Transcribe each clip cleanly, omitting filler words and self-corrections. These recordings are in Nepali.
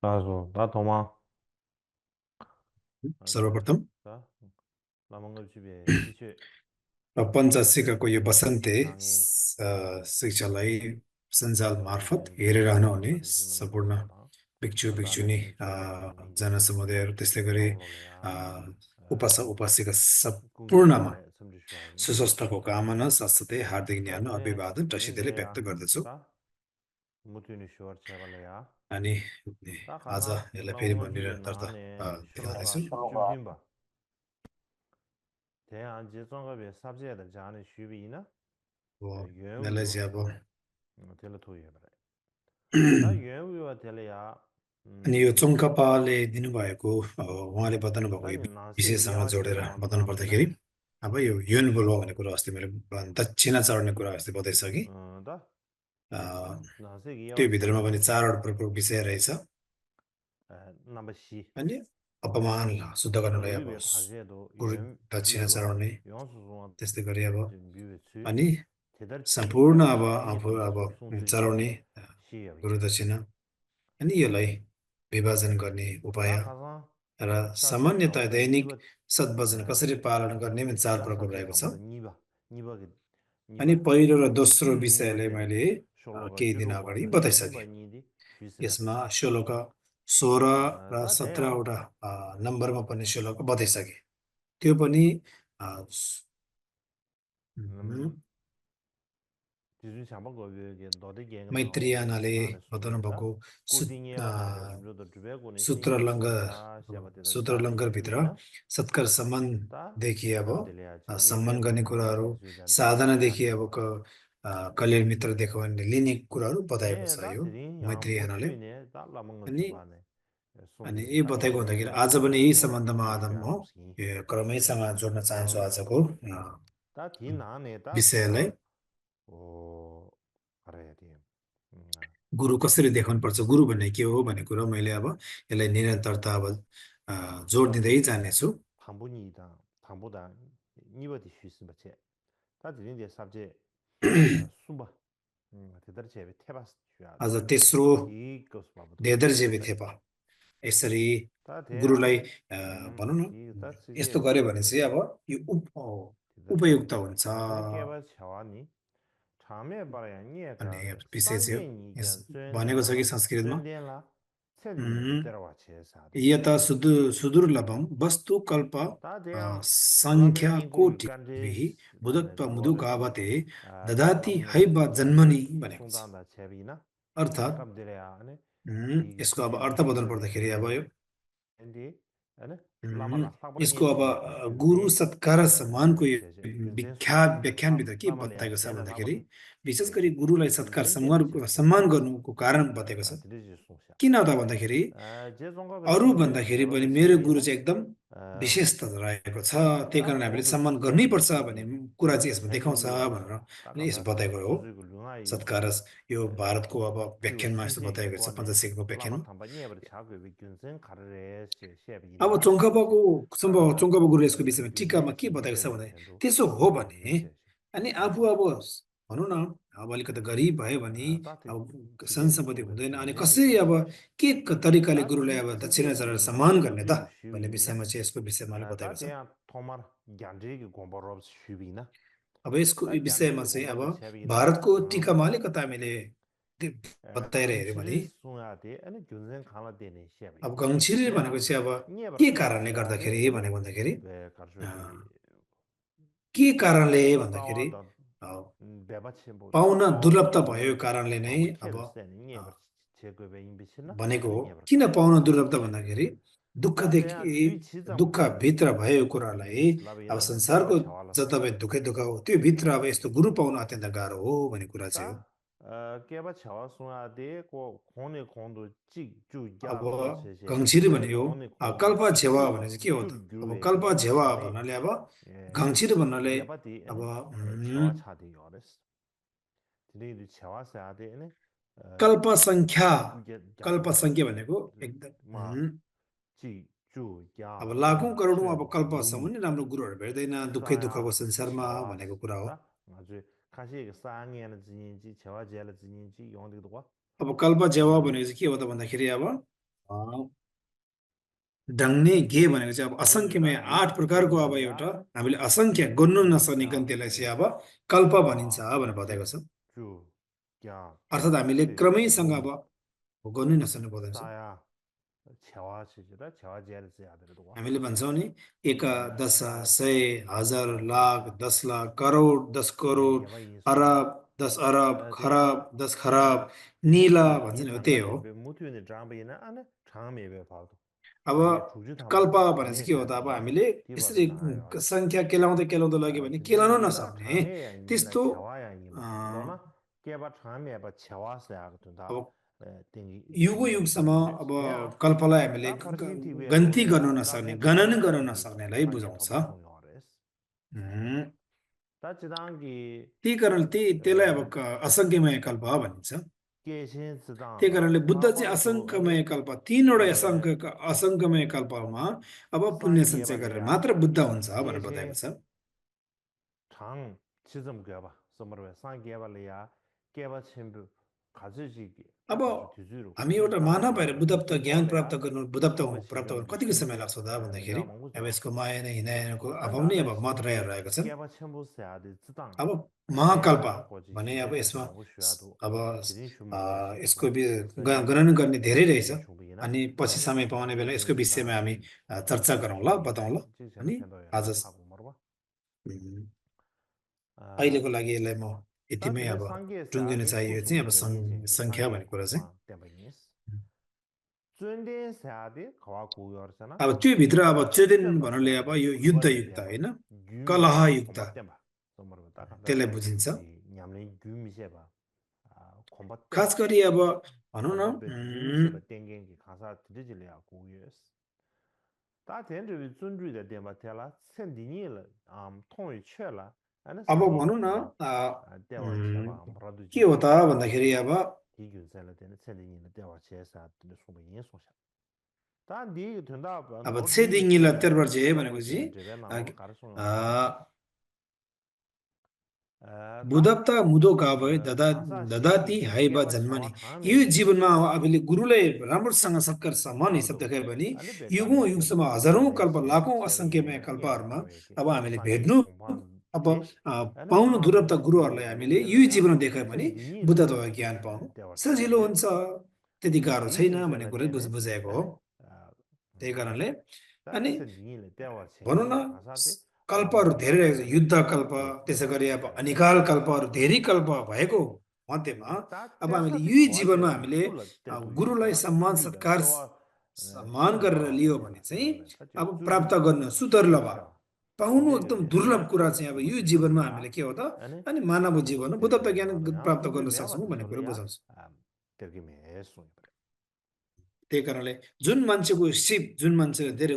나 도마. सर्वप्रथम 자, 남은 집에 지체 पञ्चासिकाको यो वसन्ते 지상행 शिक्षालाई सञ्जाल मार्फत 네, हेरेर आउनुहुने 가서 주면 सम्पूर्ण 나서다. भिक्षु 나는 भिक्षुनी 이 주어가 जनसमुदायहरू त्यस्तै गरी अ, 타올로래야. उपासक उपासिका सम्पूर्णमा 궁극에 섬주시하니. सुस्वास्थ्यको कामना साथसाथै हार्दिक न्यानो 다대 अभिवादन रसिदले व्यक्त 린데야. गर्दछु 다 무튼이 쉬어 제발래야. अनि 다 आज 가서 यसलाई फेरि म 남은 집에 निरन्तरता 나네 देखाउँदैछु 슐로가 슈빈바. 대한 제정업의 삽제의 자는 슈비나 अब यसलाई原委 चाहिँ अब 텔레토에 봐라. 다原委와 텔레야. अनि यो चोङ्कपाले दिनुभएको उहाँले बताउनु भएको यो 다니 나세기 विषयसँग जोडेर 야와체가 बताउनु 나오니나. पर्दाखेरि अब यो यौन बोलवा भन्ने कुरा अस्ति मैले दक्षिणा चढ्ने कुरा अस्ति बताइसकेँ 다 अ, 나세기 त्यो भित्रमा 야와체가 पनि चारवटा प्रकारको विषय रहेछ नम्बर अनि अपमान शुद्ध गर्नलाई अब 우리의 다제도 गुरु दक्षिणा原위와 चढाउने 영수증 त्यस्तै गरी अब 뮤베츠 अनि 제달체 सम्पूर्ण अब आफू 니버디 अब 송송주지 चढाउने गुरु 시야비야 दक्षिणा अनि यसलाई विभाजन गर्ने उपाय 다 가서 र 샤제 सामान्यतः 나오다 दैनिक 니버 सद्वचन कसरी पालन गर्ने भने चार 다 प्रकार 삽제 रहेको छ 나오다 니버게 अनि 니버 पहिलो र दोस्रो 니버 विषयलाई 텔레 मैले 쇼로가 केही दिन 주로 अगाडि 와서 बताइसकेँ 니버 니디 휘스라 यसमा श्लोक 16 र 다 돼야 17 वटा नम्बरमा पर्ने श्लोक बताइसकेँ त्यो पनि अ, 음 उम्, 지준 상방 거기에 너도 개가 나오 मैत्रीयानाले 나는 बताउनु 숨는다 भएको 꾸딩에 받아서 좀더 주배고는 सूत्रलङ्ग 신경스럽다 시아버지다 सूत्रलङ्गरभित्र 자비나 सत्कार 다 सम्मानदेखि अब 갑들이야지 सम्मान गर्ने 예배도 कुराहरू 나는 주잔데 साधनादेखि अब 야니바 कल्याण मित्र देखाउने लिने कुराहरू बताएको छ 대다 यो 드린 양 मैत्रीयानाले 무튜네 달라먹은 거 अनि 주바네 अनि 송디 यही बताएको 다니엘에 हुँदाखेरि आज पनि 텔레토 यही 뭐 सम्बन्धमा आदम 뮤시아 हो 롭스기 यो क्रमैसँग जोड्न चाहन्छु आजको 다 디나네 다 विषयलाई 셔 오 알아야 돼 गुरु कसरी देखाउनुपर्छ गुरु भन्ने के हो भन्ने कुरा मैले अब यसलाई निरन्तरता अब जोड 다 दिँदै जानेछु 당분이다 당보다 니버디 휘스버체 다 드린데 삽제 수바 대다리 제베 테바스 आज 주야도 तेस्रो 디 거스바부터 धेदर भेथेपा यसरी 다 돼야 गुरुलाई भनौँ न 디다 쓰게 यस्तो गर्यो भने चाहिँ 디버데 अब यो 디다체 उपयुक्त हुन्छ 다들 깨바 차와니 참에 봐야 भन्ने 니가 विषय चाहिँ हो 상견이 यस 견 भनेको छ कि 전된라 संस्कृतमा 전된라 체리네 उम्, 때려와 제사도 यता सुदुर्लभम वस्तु कल्प 다 돼야 संख्या 라면 인구 कोटिभिः 간데스 간데 बुधत्व 도와레스 मुदुगावते 아 ददाति हैब 라면 जन्मनि भनेको छ 송단다 제비나 अर्थात् 갑들이야 아니 디 यसको अब अर्थ बताउनु 슈비스 पर्दाखेरि अब यो 엔디 아니 उम्, 라마라 यसको 사브르니 अब गुरु 근데 सत्कार सम्मानको यो 제제 근데 व्याख्यानभित्र के 라마리아 बताएको छ 제나 भन्दाखेरि 사브르 विशेष गरी गुरुलाई सत्कार सम्मान गर्नुको कारण बताएको छ 드리지 송샤 किन त भन्दाखेरि 제 종갑에 अरू 섬제 भन्दाखेरि पनि 제발의 मेरो गुरु 셰비나 चाहिँ एकदम विशेष त रहेको छ त्यही 다 कारण हामीले 모두 सम्मान गर्नैपर्छ भन्ने 지진이 कुरा चाहिँ यसमा देखाउँछ भनेर 헨리와서 अनि यस 딱가서 बताएको हो 수수고 룽아이 सत्कार यो भारतको अब 뷰 व्याख्यानमा यस्तो 신세 बताएको छ 교관에 पञ्चशीलको 라마 व्याख्यानमा 탐바니에 자고 위균선 가르레 अब 셰비나 다 चोङ्कपाको गुरु यसको विषयमा टिकामा 뷰디 के बताएको छ 디딘데 भने 첸도 त्यसो हो भने 뮤셰 अनि आफू 뮤셰 अब भनौँ न अब अलिकति गरिब भयो भने 다 अब सन 디딘데 सम्पत्ति 송베 हुँदैन अनि 딘덴데 कसरी अब 셰비나 के तरिकाले गुरुलाई 다 अब दक्षिणा चढाएर 지제기 सम्मान गर्ने त 무튜 भन्ने 슈비나 विषयमा चाहिँ यसको विषयमा अलिक बताएको 다 छ 대한 토마르 간제기 공부럽 슈비나 अब यसको 다 विषयमा 간제기 चाहिँ अब 공부다 셰비나 भारतको टिकामा अलिकता हामीले बताएर हेऱ्यौँ भने 강치리 숭아데 아니 균생 강화되네 अब 셰비 गङ्छिरी भनेको 대야 चाहिँ अब 니에버 के कारणले 테바스야데 गर्दाखेरि 아니 भनेको भन्दाखेरि 왜 अ, 가르쳐비 के कारणले भन्दाखेरि 따와다 अ, 배바치 뭐 पाउन दुर्लभता 따와도 भएको कारणले नै 마부 अब 케르스는 निए버 제거베 임비시나 भनेको 아니 हो 니에버 किन 카르 पाउन दुर्लभता भन्दाखेरि 다 대야 뒤 지점 दुःखभित्र भएको कुरालाई अब 라베야 संसारको 개바 차와라서 जताबै दुःख हो त्यो भित्र अब यस्तो गुरु पाउन अत्यन्त गाह्रो हो भन्ने कुरा चाहिँ हो 다 개바 차와 숭아데 고 공의 공도 찍주 अब 야도 제제 गङ्छिरी 아니 भन्ने हो 공의 공도 कल्प छेवा 주 भने चाहिँ के हो त अब 주류에 कल्प छेवा 차네 भन्नाले अब 예 गङ्छिरी भन्नाले 개바디 अब 아니 차와 차디 요레스 드리드 차와 사데 아니 कल्प सङ्ख्या 이게 कल्प 야도 सङ्ख्या भनेको एकदम 마 지주 अब 야 लाखौँ 니 करोडौँ अब 춘 कल्पसम्म 룽 नि राम्रो गुरुहरू भेट्दैन दुःखको 사야 संसारमा भनेको कुरा हो 차와스다 아주 가시 상에는 지니지 차와 제를 지니지 용되도 와 अब कल्प छेवा भनेको चाहिँ के हो त भन्दाखेरि अब अ, डङ्ने गे भनेको चाहिँ अब असङ्ख्यमय 딘주다 8 प्रकारको अब एउटा हामीले असङ्ख्य गन्नु नसक्ने गन्त्यलाई चाहिँ अब कल्प भनिन्छ भनेर बताएको छ। 주, 야, अर्थात् हामीले 치, क्रमैसँग अब 무, गर्नु नसक्ने बताएको छ। 싸야, 재화치지라 재화제를 써야 되더고. हामीले भन्छौँ नि एक दश सय हजार लाख 10 लाख करोड 10 करोड 개바 인수. अरब 10 अरब 대 खरब 10 खरब निला भन्छ 디 नि हो त्यही हो। 단단히 무투의 장비나 안에 장미에 봐도. अब 디 주주 담보 कल्प भने चाहिँ के हो त अब 장해서야 हामीले 디바 यसरी 장아요. सङ्ख्या केलाउँदै केलाउँदै लग्यो भने केलाउन 디디디라 नसक्ने 장해야 인기나 त्यस्तो 재화야 अ, 인기나. 너나 개바 장미에 봐 재화서야 그런다. अब 땡기 युगौँ 땡기 युगसम्म 땡기네. अब 야, कल्पलाई हामीले 다 파르긴 티비에 गन्ती गर्न 로리아 다 नसक्ने गणन 대통령이야 गर्न 디 नसक्नेलाई 상계 बुझाउँछ। 토바 송요레스. उम्, 다 지당기 त्यही कारण त्यसलाई अब असङ्ख्यमय कल्प भनिन्छ। के신 त्यही 지당다 कारणले बुद्ध चाहिँ 과거도 असङ्ख्यमय 아니 कल्प तीनवटा 에 असङ्ख्यमय कल्पमा अब पुण्य सञ्चय गरेर 상계발이야 मात्र बुद्ध हुन्छ भनेर बताएको के신 छ। 장 지점 겨봐 서머로 상계발이야 개바 첨부 가지지기 अब 딱 가지 뒤주로 हामी एउटा मानव भएर 지당다 बुद्धत्व ज्ञान प्राप्त 로레야 गर्नु बुद्धत्व 개바 प्राप्त गर्नु 첨부 कतिको समय 첨부 लाग्छ त भन्दाखेरि 내가 먹고 अब 줘 यसको मायान हिनायनको अभाव नै अब 난다네 मात्र 신기 रहेको छन्। 개바 첨부 써야 돼 지당 अब महाकल्प 내가 거지 भने अब 시대에서 यसमा 먹고 쉬어도 अब 지린 슈마야 यसको 지기고 선지 गणन गर्ने धेरै रहेछ। 개바 첨부이나 अनि पछि 아니 समय पाउने बेला यसको विषयमा हामी 지당 चर्चा गरौँ ल, बताउँ ल। 지선 अनि 텐도야 आज 하고 말어 उम्, 봐 अहिलेको लागि यसलाई म 다 यतिमै 되네 अब 상계에서 टुङ्गिन 아디 चाहियो चाहिँ अब 구속의 예진기 सङ्ख्या 상계 भन्ने कुरा चाहिँ। 공방 때문이스 존대에서 아디 가와 고여잖아 अब त्योभित्र अब चोदेन भन्नाले अब 셈바사디 यो युद्ध 그거를 युक्त 대봐 होइन, कलह 규미세 युक्त 콤바 때봐 somoro 딱 한다 त्यसलाई बुझिन्छ। 디 냠내 규미세 봐 콤바 खास 때봐 गरी अब भनौँ न 콤바 베 규미세 봐 땡겐기 가사 드리질이야 고여스 다 된저 존주의 대마 tel라 센디니를 통이 쳐라 아니 अब 상계 भनौँ न 콤바 대와 उम्, 쳐봐 아무라도 के हो 지기 त भन्दाखेरि अब 기준세를 되는 센디니를 대와 쳐서 되는 소문이 소샤 단 된다 अब 노디 छेदिङ्गिला तेर्बर जे 콜라보 भनेको चाहिँ 제베 나로 가르쳐 अ, 다 बुधत्ता मुदोकाभय 가사 ददाती 시행기 हाइबा 개바 जन्मने छावा यो ठामे जीवनमा आफूले गुरुलाई राम्रोसँग सत्कार सम्मान हिसाब मार्दो देखायो भने अनि युगौँ बेकामी युगसम्म सेबु हजारौँ कल्प रेसे लाखौँ असङ्ख्यमय सेबगिने गेबा कल्पहरूमा थावेके अब हामीले सांगे भेट्नु कोम्पान अब दे अनि पाउनु तानो दुरत्व गुरुहरूलाई हामीले गुरुले यही या जीवनमा देखायो भने सेन दिनी ल बुद्धत्व ज्ञान पाउनु देवर सजिलो छेबे हुन्छ, त्यति गाह्रो दी छैन भन्ने जुनसेला कुरा देने बुझाएको हो। अनि त्यही कारणले ता अनि सेन दिनी ल देवर भनौँ छेबे न खासाते कल्पहरू धेरै रहेछ, अनि युद्ध कल्प त्यसै गरी अब अनिकाल कल्पहरू धेरै कल्प भएको मध्येमा ता अब हामीले तेसाते यही खवा जीवनमा तेल हामीले सुल तेल तुजी गुरुलाई सेवा सम्मान जुजुइदा सत्कार देवा सम्मान गरेर सुमरो लियो भने सेवा चाहिँ समरले ता अब प्राप्त जुजुइदा गर्न सुदुर्लभ सेवा पाउनु एकदम देले दुर्लभ देले कुरा सेवा चाहिँ अब समर यो जीवनमा जुजुइदा हामीले के हो त अनि अनि मानव जीवनमा बुद्धत्व तेले ज्ञान नालो या प्राप्त गर्न जुजुइ बेवा सक्छौँ भन्ने तेल कुरा या बुझाउँछ। तेलकी मेसो त्यही कारणले जुन मान्छेको सिप जुन मान्छेले धेरै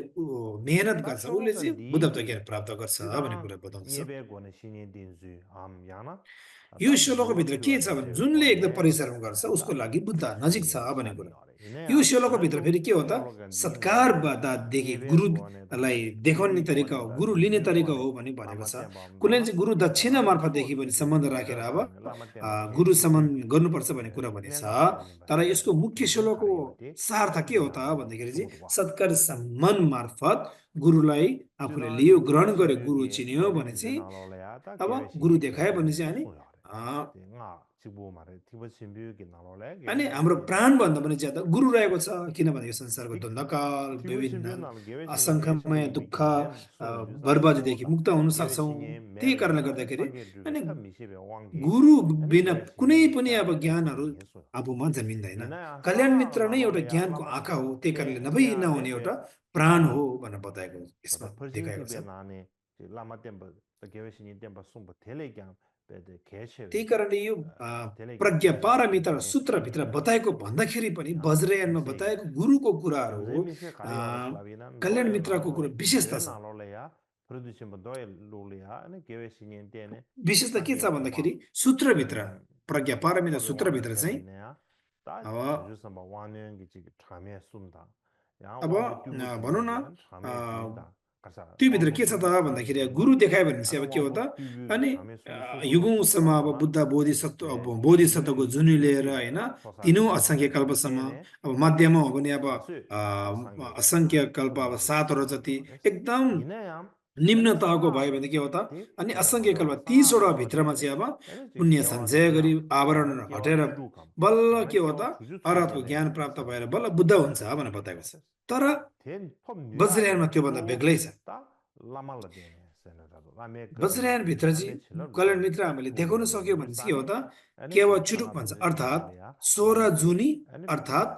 मेहनत ता गर्छ उसले चोलोगन चाहिँ बुद्धत्व दिगी ज्ञान प्राप्त गर्छ भन्ने 지당 कुरा बताउँदछ। 예배 권의 신이 딘주 야나 यो 다 श्लोकको भित्र के 요티와 छ भने 디세 जुनले एकदम 권의 परिश्रम गर्छ उसको 다 लागि बुद्ध नजिक छ 시게 भन्ने कुरा। 샤미어레 यो 이내야 श्लोकको भित्र 나도 फेरि के हो त चोलोगन सत्कार दिन주도 देखि 예배 권에다 गुरुलाई देखाउने 듀리 तरिका हो, 권에다 गुरु लिने 듀리 तरिका 권에 हो भनी भनेको 라마 छ। 템바 कुनै 너나 चाहिँ गुरु दक्षिणा 라마 मार्फतदेखि 초 पनि सम्बन्ध 디디 राखेर अब 셔바네 라마 템바 गुरु सम्मान 게시 गर्नुपर्छ भन्ने कुरा भनेछ। 내가 아버님 तर 바세바 यसको मुख्य 디디 श्लोकको 가리바데 सार्थ के हो त 야 भन्दाखेरि चाहिँ 수고도와 सत्कार सम्मान मार्फत गुरुलाई आफूले लियो, 지당 ग्रहण 개베 गरे, गुरु 신비기 चिन्यो भने 로디 चाहिँ 베나로레야 다 अब 개베 गुरु 신이 देखायो भने 템바니 चाहिँ अनि 소요레 nga 지부 말에 티버 신비기 나로레 अनि 개베 हाम्रो 신이 प्राणभन्दा पनि ज्यादा गुरु रहेको छ, किनभने यो संसारको 티 द्वन्द्वकाल 티버 विभिन्न 신비 नाल 개베 신이 게 असङ्ख्यमय 신비 दुःख 미기겐 소로 주자 बर्बादीदेखि 소다 मुक्त हुन 개베 सक्छौँ। 신이 त्यही कारणले 메르야 गर्दाखेरि 상계 주베 अनि 탐미시베 왕게 गुरु अनि बिना 개베 कुनै 신이 पनि अब 사데 ज्ञानहरू 소미 예소 आफूमा जन्मिँदैन। 이나야 कल्याण 사 मित्र नै एउटा 나로레야 ज्ञानको 라마 आँखा हो, त्यही कारणले नभई नहुने एउटा 게 प्राण हो भनेर बताएको यसमा 저다 देखाएको छ। 퍼싱티베 나네 라마 템바 개베 신이 템바 숨바 텔레gram 베데 개체베 त्यही कारणले यो 텔레gram प्रज्ञा 개체 पारमिता र 개체 सूत्रभित्र बताएको भन्दाखेरि पनि 야 वज्रयानमा 믹세 बताएको गुरुको कुराहरू हो। 람제미세 가리와라 슬라비나 कल्याण 노엘 मित्रको कुरा 나로 विशेषता 제베 छ। 나로레야 프로듀싱 노엘 로레야 아니 개베 신이 때네 विशेषता के छ 상계 भन्दाखेरि 콤바 सूत्रभित्र 음 प्रज्ञा पारमिता 소베 왕네 सूत्रभित्र चाहिँ 텔레네야 다 अब 주주서 뭐 왕년기 지기 참에 숨다 야 अब 왕네 듀부 भनौँ न 신비기야 참에 अ, 숨다 가서 त्यो भित्र के छ त भन्दाखेरि गुरु देखायो भने चाहिँ अब के हो त अनि युगौँसम्म अब बुद्ध बोधिसत्वको जुनी लिएर होइन तीनौँ असङ्ख्य कल्पसम्म अब मध्यमा हो भने अब असङ्ख्य कल्प अब 7 जति एकदम निम्न तहको भयो भने के हो त अनि असङ्ख्य कल्प 30वटा भित्रमा चाहिँ अब पुण्य सञ्चय गरी आवरण हटेर बल्ल के हो त अरहतको ज्ञान प्राप्त भएर बल्ल बुद्ध हुन्छ भनेर बताएको छ तर वज्रयानमा त्योभन्दा बेग्लै छ वज्रयानभित्र चाहिँ कल्याण मित्र हामीले देखाउन सक्यो भने चाहिँ के हो त केवल चुटुक भन्छ अर्थात् 16 जुनी अर्थात्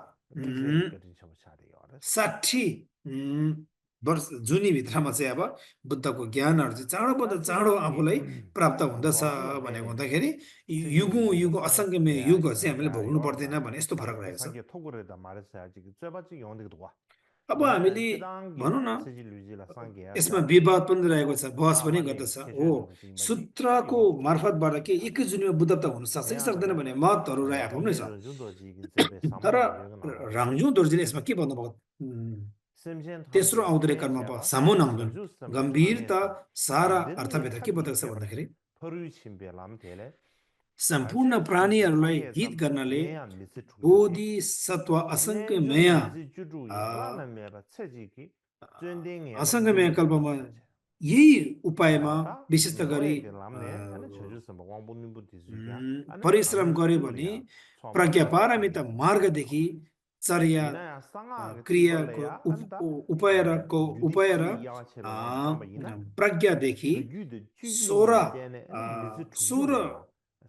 60 वर्ष जुनीभित्रमा चाहिँ अब बुद्धको ज्ञानहरू चाहिँ चाँडोभन्दा चाँडो आफूलाई प्राप्त हुँदछ भनेको हुँदाखेरि युगौँ असङ्ख्यमय युगहरू चाहिँ हामीले भोग्नु पर्दैन भने यस्तो फरक रहेको छ अब हामीले भनौँ न यसमा विवाद पनि रहेको छ बहस पनि गर्दछ हो सूत्रको मार्फतबाट के एकै जुनीमा बुद्ध त हुन सक्छ कि सक्दैन भन्ने मतहरू आफ्नै छ तर राङजुङ दोर्जीले यसमा के भन्नुभयो तेस्रो आउँदो कर्म सामो नाम्दुन गम्भीरता सारा अर्थभित्र के बताएको छ भन्दाखेरि सम्पूर्ण प्राणीहरूलाई हित गर्नले बोधिसत्व असङ्ख्यमय कल्पमा यही उपायमा विशेष गरी परिश्रम गर्यो भने प्रज्ञापारमिता मार्गदेखि चर्या क्रियाको उपाय र प्रज्ञादेखि 16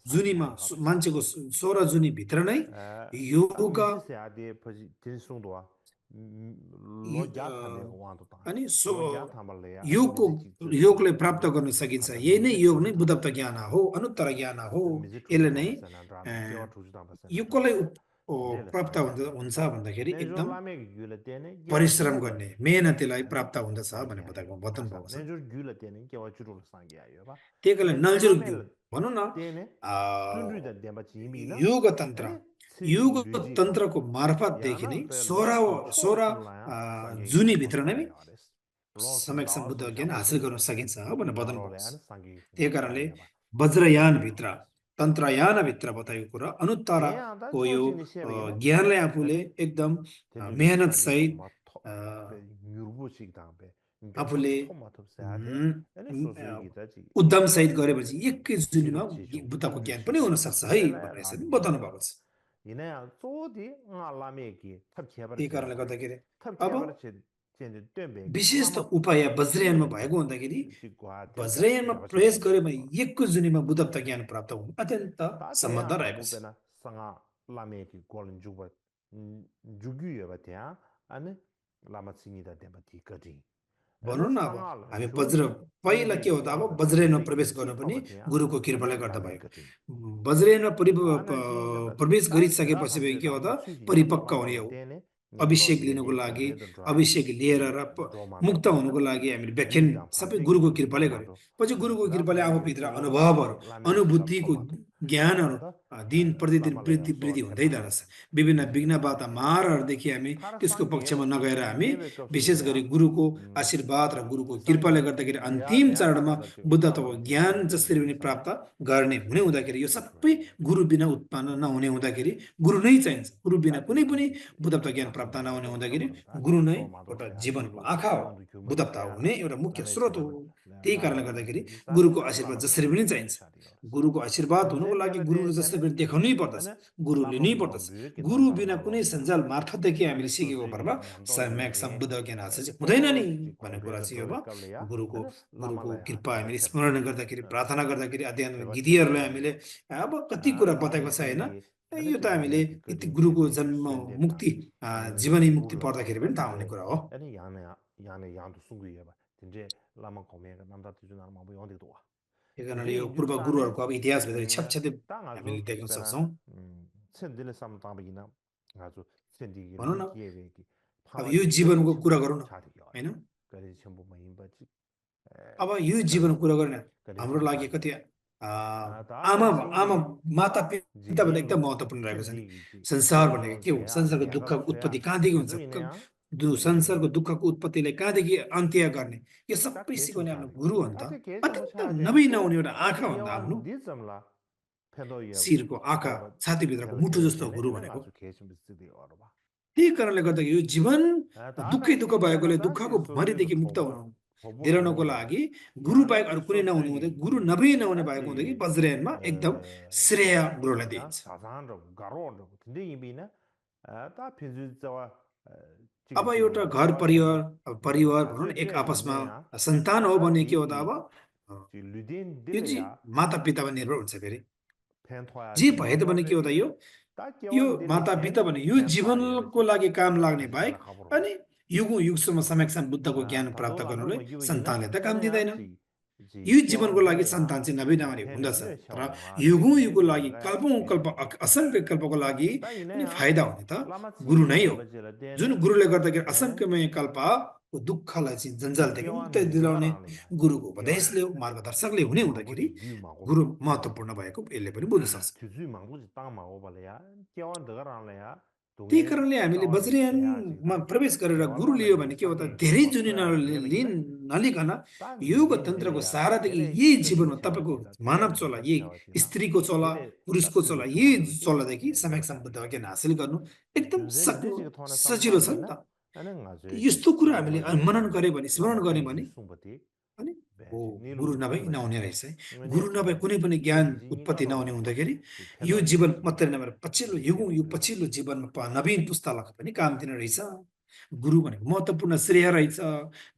जुनीमा मान्छेको 16 जुनी भित्र नै योग अनि योगले प्राप्त गर्न सकिन्छ यही नै योग नै बुद्धत्व ज्ञान हो अनुत्तर ज्ञान हो यसले नै यो कसलाई प्राप्त हुन्छ भन्दाखेरि एकदम परिश्रम गर्ने मेहनतीलाई प्राप्त हुँदछ भनेर बताउनु भएको छ त्यही कारण नलजुर भनौँ न योग तन्त्रको मार्फतदेखि नै 16 जुनीभित्र नै समयसम्म बुद्ध ज्ञान हासिल गर्न सकिन्छ भनेर बताउनु भएको छ त्यही कारणले वज्रयानभित्र तन्त्रयानभित्र बताएको कुरा अनुत्तरको यो ज्ञानलाई आफूले एकदम मेहनत सहित आफूले उद्यम सहित गरेपछि एकै जुनीमा बुद्धको ज्ञान पनि हुन सक्छ है भनेर यसरी बताउनु भएको छ त्यही कारणले गर्दाखेरि अब विशेष त उपाय वज्रयानमा भएको हुँदाखेरि वज्रयानमा प्रवेश गऱ्यो भने एकको जुनीमा बुद्धत्व ज्ञान प्राप्त हुनु अत्यन्त सम्बन्ध रहेको छ भनौँ न अब हामी पहिला के हो त अब वज्रयानमा प्रवेश गर्नु पनि गुरुको कृपाले गर्दा भएको वज्रयानमा प्रवेश गरिसकेपछि के हो त परिपक्व हुने हो अभिषेक लिनुको लागि अभिषेक लिएर र मुक्त हुनुको लागि हामीले व्याख्यान सबै गुरुको कृपाले गर्यो पछि गुरुको कृपाले आफूभित्र अनुभवहरू अनुभूतिको ज्ञानहरू दिन प्रतिदिन वृद्धि हुँदै जान्छ विभिन्न विघ्न बाधा मारहरूदेखि हामी त्यसको पक्षमा नगएर हामी विशेष गरी गुरुको आशीर्वाद र गुरुको कृपाले गर्दाखेरि अन्तिम चरणमा बुद्धत्वको ज्ञान जसरी पनि प्राप्त गर्ने हुने हुँदाखेरि यो सबै गुरु बिना उत्पन्न नहुने हुँदाखेरि गुरु नै चाहिन्छ गुरु बिना कुनै पनि बुद्धत्व ज्ञान प्राप्त नहुने हुँदाखेरि गुरु नै एउटा जीवनको आँखा हो बुद्धत्व हुने एउटा मुख्य स्रोत हो त्यही कारणले गर्दाखेरि गुरुको आशीर्वाद जसरी पनि चाहिन्छ गुरुको आशीर्वाद हुनुको लागि गुरुले जसरी पनि देखाउनै पर्दछ गुरु लिनै पर्दछ गुरु बिना कुनै सञ्जाल मार्फतदेखि हामीले सिकेको भरमा सम्यक सम्बुद्ध ज्ञान हासिल हुँदैन नि भन्ने कुरा चाहिँ अब गुरुको कृपा हामीले स्मरण गर्दाखेरि प्रार्थना गर्दाखेरि अध्ययन गीतिहरूलाई हामीले अब कति कुरा बताएको छ होइन यो त हामीले यति गुरुको जन्म मुक्ति जीवनी मुक्ति पर्दाखेरि पनि थाहा हुने कुरा हो त्यही कारणले यो पूर्व गुरुहरूको अब इतिहासभित्र छ्यापछ्यापै हामीले देख्न सक्छौँ भनौँ न अब यो जीवनको कुरा गरौँ न होइन अब यो जीवनको कुरा गर्ने हाम्रो लागि कति आमा माता पिता भन्दा एकदम महत्त्वपूर्ण रहेको छ नि संसार भनेको के हो संसारको दुःख उत्पत्ति कहाँदेखि हुन्छ संसारको दुःखको उत्पत्तिलाई कहाँदेखि अन्त्य गर्ने यो 다 सबै 개좀 सिकाउने आफ्नो 차리고 गुरु हो नि त 다들 개좀 뭐 अत्यन्त 차야 नबिन 되고 नहुने एउटा आँखा हो नि त आफ्नो 깨완 니점라 페도예 शिरको आँखा 텔바 छातीभित्रको 텔바 मुटु जस्तो 텔바텔레 गुरु 에는 भनेको 아주 개좀 비슷하게 알아봐 त्यही कारणले गर्दा यो जीवन दुःखै 다는 दुःख भएकोले 니자라다 दुःखको 제 소주의 भरीदेखि मुक्त 토부 हुनु 토부 दिलाउनको 용데 लागि गुरु बाहेक 야는 अरू 이 कुनै नहुनु हुँदै 소주의 गुरु नभई नहुने भएको हुँदाखेरि 다지 वज्रयानमा एकदम श्रेय गुरुलाई 야 दिइन्छ 자산으로 가로로 근데 이미는 다 빈주자와 अब एउटा घर परिवार परिवार भनौँ न एक 가져줘야 आपसमा 되냐 सन्तान हो भने के हो त अब 다지 류딘 यो चाहिँ 딜이야 माता पितामा निर्भर हुन्छ फेरि जे 펜토야지 भए तापनि के हो त 마모데디 다 यो 깨완 माता पिता 딜레겐 भने यो 펜토야 जीवनको 되지 लागि काम लाग्ने बाहेक 다지라 가보러 अनि युगौँ युगसम्म समयसम्म बुद्धको ज्ञान प्राप्त 다도 गर्नुलाई 라마 기브이나 सन्तानले त काम 아니 दिँदैन 아지 यो 지 जीवनको 깨완 लागि 딜레야 सन्तान चाहिँ नबिनामानी 헨 हुँदछ 딜레 तर 샤오마 युगौँ 지 युगको लागि 딜레가 कल्पौँ कल्प 겐 असङ्ख्य कल्पको लागि 다 अनि 이네야 फाइदा हुने त 라마 गुरु नै 칭게 हो 버지라 जुन 데네 गुरुले गर्दाखेरि 에 असङ्ख्यमय कल्पको दुःखलाई चाहिँ जन्जालदेखि मुक्ति 깨완 दिलाउने 니드가라니야 गुरुको 깨완 उपदेशले हो मार्गदर्शकले हुने हुँदाखेरि 망고지 류 गुरु 망고지 महत्त्वपूर्ण भएको यसले पनि बुझ्न सक्छ 주주이 망고지 땅 망고발래야 깨완 드가라니야 त्यही 동해 कारणले हामीले 짜와지 वज्रयानमा 대야지다 प्रवेश गरेर गुरु लियो 개완말라지 भने के हो त 상계 धेरै जुनिन 버스야 लिन 레베기나 नलिकन 다 योग 니딘 तन्त्रको 딜레야 सहारादेखि 텔레 यही 텔레 जीवनमा तपाईँको 샤와지다 मानव 텔레 चोला 니다 यही 샤와지나 स्त्रीको चोला 텔레 पुरुषको चोला 따스비 यही 초보르비지 चोलादेखि समय सम्बद्ध ज्ञान हासिल गर्नु एकदम 균제 सक्नु 류디지가 토나 सजिलो छ नि 삼삼비나 त 나는 아주 यस्तो कुरा हामीले 라마지 मनन गऱ्यो भने स्मरण 라마 गऱ्यो 딘지 भने 숭버티 अनि हो 배지 गुरु 닐루 नभई 숭버티 नहुने रहेछ है 응네 गुरु नभए कुनै पनि ज्ञान उत्पत्ति नहुने 지지니가로 हुँदाखेरि 지 यो 페도야 जीवन 되지 मात्रै नभएर पछिल्लो 지 युगौँ युग 깨버들라 पछिल्लो जीवनमा नवीन पुस्तालाई पनि काम दिने रहेछ गुरु भनेको महत्त्वपूर्ण श्रेय रहेछ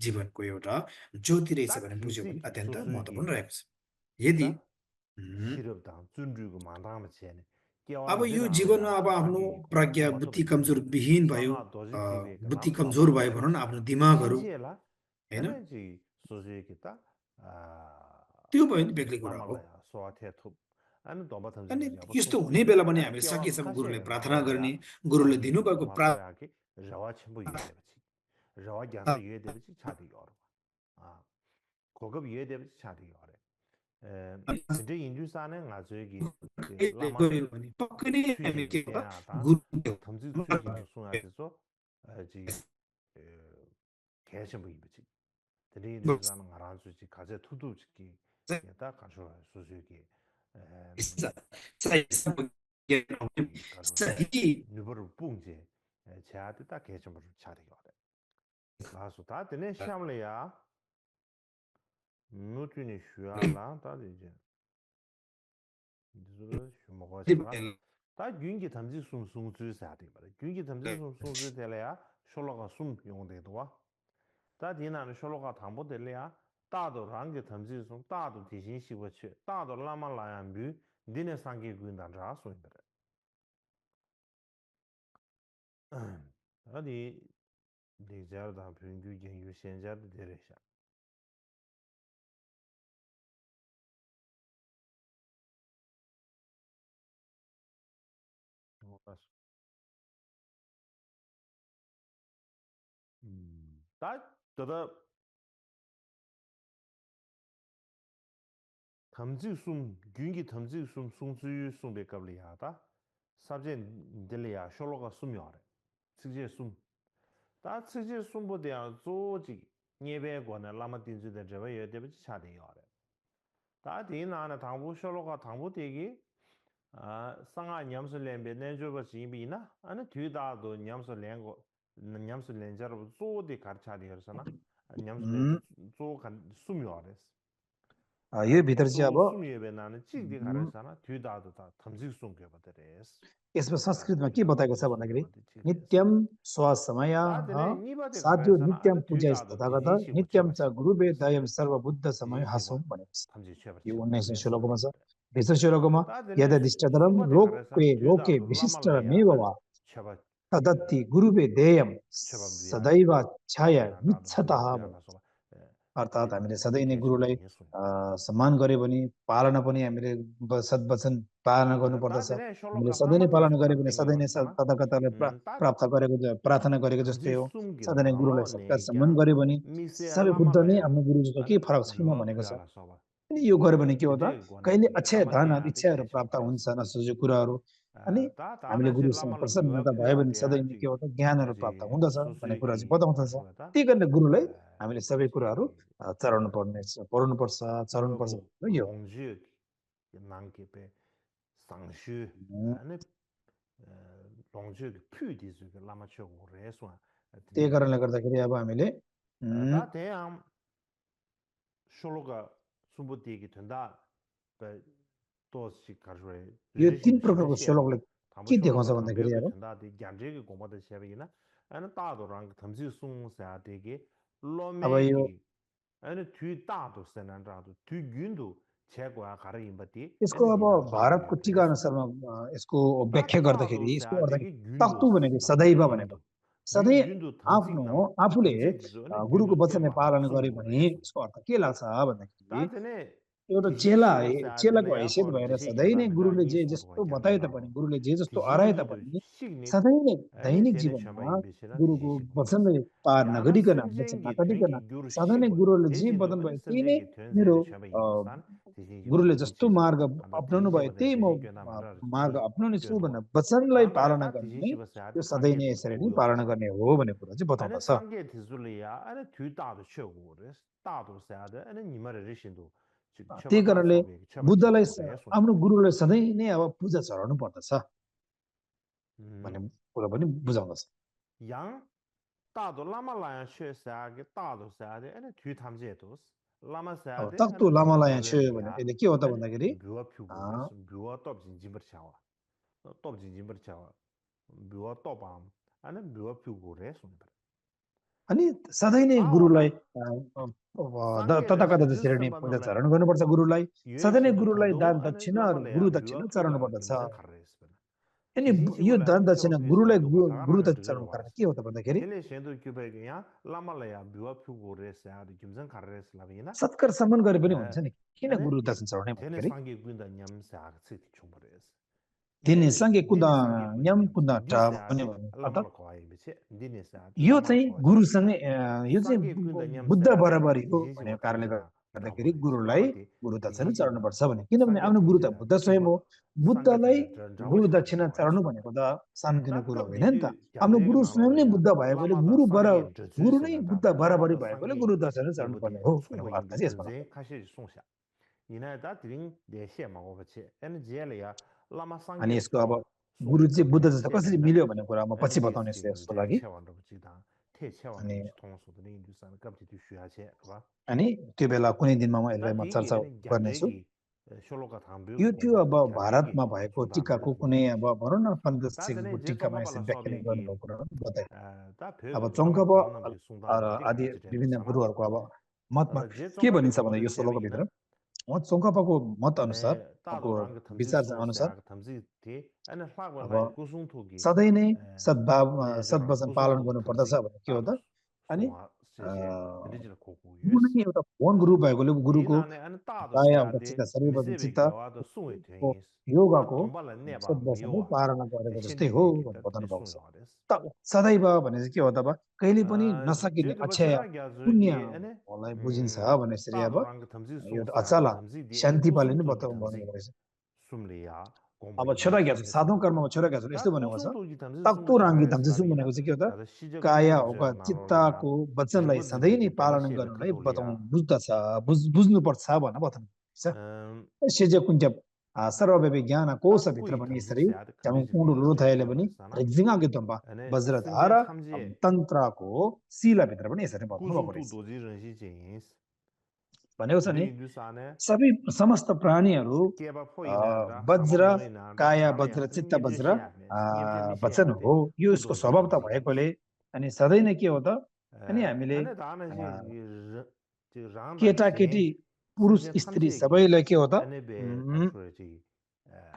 जीवनको एउटा ज्योति रहेछ 딱 भने बुझ्यो भने 규지 अत्यन्त महत्त्वपूर्ण 소수기 रहेको छ यदि 다 उम्, 시럽당 준주고 만당하면 지네 अब 깨완 यो जीवनमा 되라는야 अब आफ्नो 사기 प्रज्ञा 고마터 बुद्धि 비지 कमजोर विहीन भयो 상하 도지 TV बुद्धि 그남 कमजोर 라마 भयो भनौँ न 되지 आफ्नो दिमागहरू 신지에라 होइन 에너지 소수기다 아 त्यो भयो नि बेग्लै कुरा हो 라말라야 소아테투 아니 도마 अनि 던지지 야버 यस्तो हुने बेला पनि 아 हामीले 깨완 सकेसम्म गुरुलाई 카시에 प्रार्थना गर्ने 나와야 गुरुले 사기 दिनुभएको 마토야기 रवा 첨부 이해되지 रवा ज्ञानता 이해되지 차디 어려 아 고급 이해되지 차디 어려 근데 인주사는 아주 여기 라마 गयो भने पक्कै नै हामी 취직이 के हो 돼야 다 गुरु 덤지 취직이 송아지서 지 개심 보이지 드리드라는 말한 수지 가제 투두지 얘다 가져 수수기 가져 सही 누버를 뿡지 제한테 딱 개심을 차리고 그래 가서 다 되네 시험래야 누트니 쉬어라 다 이제 이제 먹어야 다 균기 탐지 숨숨 주셔야 돼 말이야. 균기 탐지 숨숨 주셔야 쇼로가 숨 용되도 와. 다 디나는 쇼로가 담보 될래야. 다도 랑게 탐지 숨 다도 대신 시고 치. 다도 라만라야 뮤 니네 상계 군단자 소인데. 어디 리자르다 평균 경유 현자도 되래샤. 다 더더 탐지숨 균기 탐지숨 송수유 숨백갑리하다 sabjen delya shologa sumyore sikje sum ta sikje sumbodia zoji nyebe gona lama dinju de jeba yede bi chade yore ta dina na tangbu shologa tangbu degi sanga nyamsu lembe nenjo ba jibi na ana tyuda do nyamsu lengo nyamsu lenjar zo de karchade yorsana nyamsu lenjo zo kan sumyore यो भित्र चाहिँ अब सुमिए नानी चिक दिखारेसना थ्युदादो ता थम्जिक सुंगे बतरेस यसमा संस्कृतमा के बताएको छ भन्दाखेरि नित्यम स्वसमय तादने निबते साध्यो खारेसना नित्यम अनि पूजा थ्युदादो तथागत दिजिन शिव नित्यम च गुरुवे दयम सर्वबुद्ध समय हासौ भनेको छ थम्जि छेबर यो 19 श्लोकमा छ तेस्रो श्लोकमा यददिष्टधरम लोके लोके विशिष्टमेव वा छबा तदत्ति गुरुवे देयम छबा बिया सदैव छाय इच्छतः बिया अर्थात् हामीले सधैँ नै गुरुलाई सम्मान गऱ्यो भने पालना पनि हामीले सद्वचन पालना गर्नुपर्दछ हामीले सधैँ नै पालना गऱ्यो भने सधैँ नै तथागतले प्राप्त गरेको प्रार्थना गरेको जस्तै हो सधैँ नै गुरुलाई सत्कार सम्मान गऱ्यो भने सबै बुद्ध नै आफ्नो गुरु जस्तो केही फरक छैन भनेको छ अनि यो गर्यो भने के हो त कहिले अक्षय धन इच्छाहरू प्राप्त हुन्छ नसोचेको कुराहरू अनि 다 हामीले 다나 시 गुरुसँग 라마라 प्रसन्नता 뷰아 भयो 퓨아 भने सधैँ 데야 नै के 지 हो त ज्ञानहरू प्राप्त 어지 हुँदछ भन्ने कुरा चाहिँ 수수기 बताउँदछ 라마다 त्यही कारण गुरुलाई 에 हामीले सबै कुराहरू 지 चढाउनु पर्ने पढ्नुपर्छ चढाउनुपर्छ 뷰아고 भन्नु यो 롱지 난게베 상슈 हो। 아니 롱지 퓨디즈 라마초 레스와 त्यही 드니 कारणले गर्दाखेरि अब हामीले 다 대양 쇼로가 숨부디기 된다 그 도시 가르에 यो तीन 리신 प्रकारको 시대시야 श्लोकले 담보 के देखाउँछ 쇼로가 भन्दाखेरि 담배가 अब 된다 디 얀제기 고마다 샤비기나 아니 따도랑 탐지 숭사 되게 अब यो 로메기 아니 뒤 따도 세난라도 뒤 균도 제거야 가르임바디 यसको 아니 अब 니나 따도 भारतको टीका 옆에서 अनुसारमा यसको 다 व्याख्या 따도 गर्दाखेरि यसको 세야 अर्थ 되게 तक्तु 균도 भनेको सदैव भनेको 균도 सधैँ 균도 탐지 आफ्नो 남 आफूले 탐지 기zo 아니 गुरुको 균도 वचनले 땜마 पालन गर्यो 숨고 भने 그랬어 यसको अर्थ के लाग्छ भन्दाखेरि 다 전에 एउटा चेला 디시시바 세야 चेलाको 되네 हैसियत 야고 भएर 디시 सधैँ नै 겐다면다 गुरुले जे 인수도 जस्तो बताए तापनि 겐다면다 गुरुले जे जस्तो अराए 디시기도 तापनि 식니 सधैँ नै 아니 दैनिक 되네 샤바 जीवनमा 임베시라 गुरुको 디시시 고이스 वचनले पार 야나 नगरिकन वचन 심쟁기 नकाटिकन 튜닝기 규르 सधैँ नै 시보 गुरुले जे 제진도 वचन 아니 भयो त्यही नै 심쟁기 मेरो 튜닝세도 샤바 임베산 디시기 गुरुले 고도 जस्तो 지시 मार्ग 안다 अप्नाउनु भयो 디시시바 त्यही म 제시 꽤나 말아 मार्ग 그 अप्नाउनेछु 교도 भनेर वचनलाई 강가에 पालना 다 गर्ने नै 디시시바 세야 यो सधैँ नै 상계도 यसरी नै 고요 पालना गर्ने हो भन्ने कुरा चाहिँ 아니 बताउँदछ 상계 디술이야 아니 뒤다도 쳐고 그래 다도 세야 돼 아니 니마의 리신도 즉 त्यही 쳐바다 कारणले 소비 बुद्धलाई 쳐바치고 그래 손 आफ्नो गुरुलाई सधैँ नै अब पूजा चढाउनु पर्दछ भन्ने 음, कुरा पनि बुझाउँदछ 양 다도 라말라야 쉐사게 다도 세야 돼 아니 뒤 탐지에도 라마 세야 अब 돼 तख्तो 아니 लामालाई छु भने 도련리야 यसले के हो त 아니 भन्दाखेरि 뷰어 퓨고 그래서 뷰어 톱진 짐버 차와 톱진 짐버 차와 뷰어 톱밤 아니 뷰어 퓨고 그래 손 अनि सधैँ नै गुरुलाई 다오나 상계를 तथाकथा त्यसरी नै 지주선 पूजा 받는 चरण गर्नुपर्छ गुरुलाई सधैँ नै 유해신도 गुरुलाई दान 가도 아니 दक्षिणाहरू गुरु 라말레야 दक्षिणा 뷰어 चढाउनु 퓨가 पर्दछ 김선 가르스베 अनि यो 디신시고라 दान 아니 दक्षिणा 쳐박이 गुरुलाई 있어도 गुरु 다가라는 चढाउनु कारण 드러와 के हो त भन्दाखेरि 텔레션도 규백이야 라말레야 뷰어 퓨고 레스야 김선 가르스 라비나 सत्कार सम्मान गरे पनि हुन्छ नि किन 아니 गुरु दर्शन चढाउने 되네 भन्दाखेरि 상계 군다 냠사 츠티 총버레스 दिने सांगे कुदा 디네 상계 군다 न्यम 냠사 कुदा टा भन्ने 디세아데 अर्थात् 라말라 거아이 비체 디네사 यो 라말라 चाहिँ 거아세 गुरुसँगै यो चाहिँ 상계 군다 बुद्ध 냠사 बराबरी हो 디시시고 भनेको कारणले 탐지다 गर्दाखेरि 라고레스 गुरुलाई 라마티 गुरु दक्षिणा 디시시고 चढाउनुपर्छ भने किनभने 상계 आफ्नो गुरु त 탐지다 बुद्ध स्वयं 튜버 हो 상계 बुद्धलाई 탐지다 전부 गुरु 차원도 दक्षिणा चढाउनु 거아서 भनेको त सानोतिनो 다 कुरो होइन नि त 급디디 आफ्नो 얀제게 गुरु स्वयं नै 나눠야 बुद्ध भएकोले 라마다 상계 गुरु नै 저주세나 बुद्ध 다 बराबरी 라마다 भएकोले 상계 गुरु दक्षिणा चढाउनुपर्ने 저부디 हो भनेको अर्थ 충분히 चाहिँ यसबाट 근제 카시 송샤 이나다 드링 대시에 마고버치 에너지엘이야 라마 अनि 상계 यसको अब 또 गुरु चाहिँ बुद्ध 송베카데 जस्तो कसरी 셰벤다 मिल्यो भन्ने कुरा म पछि बताउने छु 에너지스틱은 यसको 제 लागि 체원도 지다 태 체원도 अनि 통소도 인두산 갑자기 쉬하체 봐 अनि त्यो बेला कुनै दिनमा म यसलाई 다 म 되게 चर्चा 아니 गर्नेछु 얀제기 쇼로가 यो 담배고 त्यो अब 공부하고 얀제기 भारतमा भएको 송담배 टिकाको कुनै 고고시 अब भनौँ न 다 पन्ध्र 전에 제 टिकामा यसरी 송가발라 व्याख्यान 소비기 गर्नुभएको कुरा बताए 다 अब 배우고 라마 चङ्कब 고원남기 송담 आदि 되게 지된도 विभिन्न 사나 गुरुहरूको अब मतमा 제 के 정가리 भनिन्छ भन्दा 고마도 यो श्लोकभित्र 샤베기나 उहाँ चङ्कपाको मत अनुसार 네, उहाँको 따도 랑 탐지 विचार अनुसार 소스야 탐지 티 아니 अब 화관라이 구숭토기 सधैँ नै 네, 저 सद्वचन पालन 구숭토기 गर्नुपर्दछ 탐지 भने के हो 따도 त अनि 송아 세세 리지를 고고 गुरु 유스 नै एउटा भगवान गुरु भएकोले गुरुको 디나네 아니 따도 काया एउटा चित्त 세야데 शरीर वचन 미세베 चित्त 겨와도 숭이 को 되니스 아 योगाको 동발라 내봐 सद्वचनै 미요와 पालना गरेको जस्तै हो 대신디디 भनेर 기타 बताउनु भएको छ 대숭이 त सदैव भने चाहिँ के हो त अब कहिले पनि 아 नसकिने 제도 अक्षय 버스라 पुण्य 겨즈기 아니 लाई बुझिन्छ भने यसरी अब 따도 랑 탐지 यो 소스야 अचल 탐지디 아니 शान्ति पाले नै 구숭토기 बताउनु 탐지 भनेको रहेछ 숨리야 अब 공부이 छोरा 미스 ग्यास साधौँ 에스나 कर्ममा छोरा ग्यास यस्तो 다 भनेको छ 구숭토기 탐지 तक्तो 숨부 राङ्गी 가르스 तम्चुसुङ भनेको 라비나 चाहिँ के हो त 다들 시적 काया 탐지 होका 나로야 चित्तको वचनलाई सधैँ नै 집어지게 पालन 베니시에 गर्नलाई 베크돌이야 बताउनु बुझ्दछ बुझ्नुपर्छ भनेर बताउनु छ 음 सेजे कुन्च्या सर्वव्यापी ज्ञान कोशभित्र 딱 पनि 탐지 यसरी 세야 자문 그리지 कुण्डु 비야 रुथायले पनि 제거잖아 रिक्जिङाको दम्बा 아니 वज्रधार 승제 탐지에 तन्त्रको शिलाभित्र पनि यसरी बताउनु भएको 구숭토 रहेछ 도지 런시 제인스 भनेको छ नि 드링 뉴스안에 सबै समस्त प्राणीहरू 깨바 포이나라 वज्र 하모모이나라 काया 자라야 वज्र चित्त वज्र 냠제시야네 वचन 냠제미시야데 हो यो यसको स्वभाव त 구도지런시 भएकोले अनि सधैँ नै के हो त अनि 에 हामीले 안에 다는 अ, 저 केटाकेटी 랑다시 पुरुष 승제 स्त्री 탐지기 सबैलाई के हो त 안에베 가르쳐야지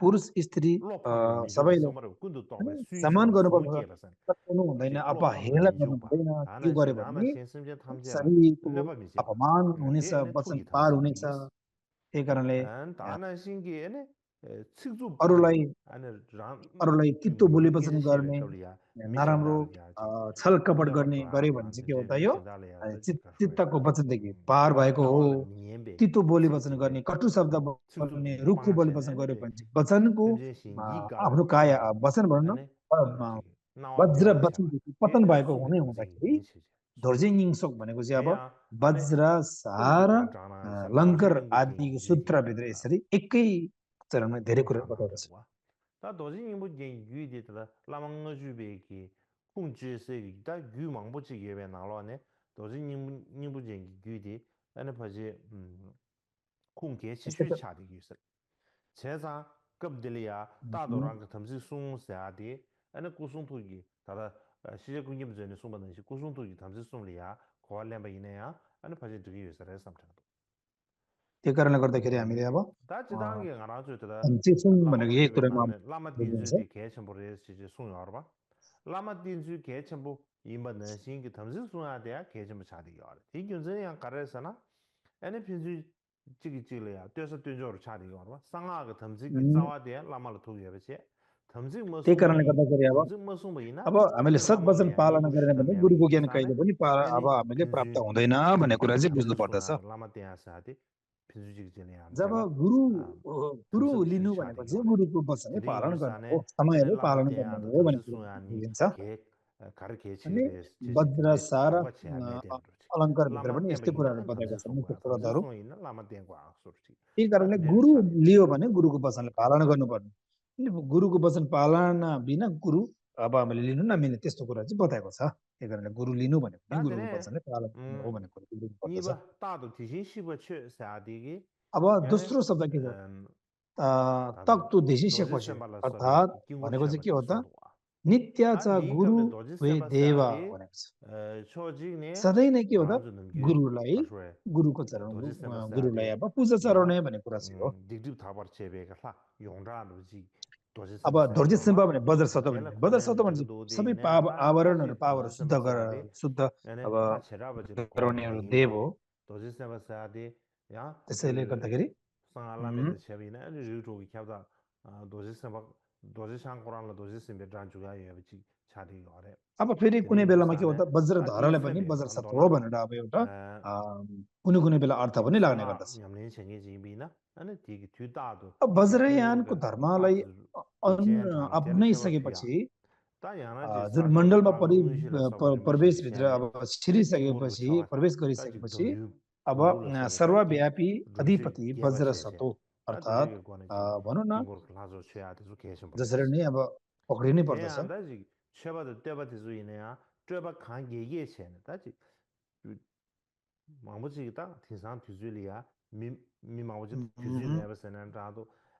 पुरुष स्त्री 로파기 미주바 सबैले 소마르 군도 होइन 또베 समान 수이쇼 गर्नुपर्छ 수이게바산 सताउनु हुँदैन 지 로파기 अपहेला गर्नु 미주바 हुँदैन त्यो 다나시 गर्यो 라마 भने 신심제 탐지라 शरीरको 레바미제 अपमान हुनेछ 데 एने वचन 투기 पार हुनेछ 탐지기스 त्यही कारणले 안 다나신기 एने 측주 अरूलाई 부디 아니 अरूलाई तितो बोली पसन्द गर्ने 게셔베컬이야 नराम्रो 미생달이야 지 छल कपट 딘데바 गर्ने गरे भने चाहिँ के 플라한테 हो त यो 미생달이야 저 चित्तको वचनदेखि पार भएको हो 나와라 니엠베 तितो बोली वचन गर्ने 측지게 कटु शब्द 측주 बोल्ने रुखो बोली वचन गर्यो 방아체네 भने चाहिँ वचनको 뱀제신 आफ्नो 이가르 काया 딘지 वचन भनौँ न 아니 अ, 지 나와 वज्र 대와 차 वचनदेखि पतन 게 भएको 숨이 हुने 덤지 हुँदाखेरि 인시지 धोर्जे निङसोक भनेको चाहिँ अब 대야 아니 वज्र सार 폴비야 자나 लङ्कर 도진님부 आदिको 겐유디 सूत्रभित्र यसरी एकै चरणमा धेरै कुरा बताएको छ 와 다 도진님부 겐유디다 라망어 주베기 쿵지세기 다 유망부지 예배 나로네 도진님부 겐유디 아니 버지 쿵게 यस्तै 치슈 차디 기스 제사 급들이야 따도랑 그 덤지 숭사디 아니 구숭토기 다다 시제 군님 전에 숨받는 시 구숭토기 덤지 숭리야 고알렘바 이네야 아니 버지 두기 위해서 삼창도 त्यो कारणले गर्दाखेरि हामीले अब 다 지당게 가라죠 다 चाहिँ भनेको 라마가 यही 주베 कुरामा 나네 라마 बुझिन्छ 딘즈디 개첨보레 시제 숭여어 봐 라마 딘즈 개첨보 이만은 신기 덤지 숭아대야 개첨보 차디 요아 이 균전이야 가르에서나 아니 핀주 지기지려야 돼서 된저로 차디 요아 봐 상아가 덤지 자와대 라마로 도게 베체 덤지 뭐 त्यही कारणले गर्दाखेरि अब 덤지 뭐 숭이나 अब हामीले सद्वचन पालना गरेन भने गुरुको ज्ञान कहिले पनि अब हामीले प्राप्त हुँदैन भन्ने कुरा चाहिँ बुझ्नु पर्दछ 라마 대야사디 핀주지기지려야 जब गुरु गुरु लिनु भनेको चाहिँ गुरुको वचनै पालन गर्नु हो समयले पालन गर्नु हो भन्ने कुरा बुझिन्छ अनि वज्र सार अलङ्कारभित्र पनि यस्तै कुराहरू बताएका छन् मुख्य स्रोतहरू त्यही कारणले गुरु लियो भने गुरुको वचनले पालन गर्नुपर्ने गुरुको वचन पालना बिना गुरु अब हामीले लिनु नमिल्ने त्यस्तो कुरा चाहिँ बताएको छ त्यही कारणले गुरु लिनु भनेको पनि गुरुको वचनले पालन गर्नु हो भन्ने कुरा बुझ्नुपर्दछ अब दोस्रो शब्द के हो तक्तु देशिसेपछि अर्थात् भनेको चाहिँ के हो त नित्याचा गुरु वे देव भनेको छ सधैँ नै के हो त गुरुलाई गुरुको चरण गुरुलाई अब पूजा चढाउने भन्ने कुरा चाहिँ हो अब धोर्जे सिम्बा भने बजार सतो भने बजार सतो भने सबै आवरणहरू पावरहरू शुद्ध शुद्ध अब गराउनेहरू देव हो त्यसैले गर्दाखेरि अब फेरि कुनै बेलामा के हो त वज्र धरले पनि वज्र सत्व हो भनेर अब एउटा कुनै कुनै बेला अर्थ पनि लाग्ने गर्दछ अब वज्रयानको धर्मलाई अपनाइसकेपछि जुन मण्डलमा प्रवेशभित्र अब छिरिसकेपछि प्रवेश गरिसकेपछि अब सर्वव्यापी अधिपति वज्र सतो अर्थात् भनौँ न जसरी नै अब पक्रिनै पर्दछ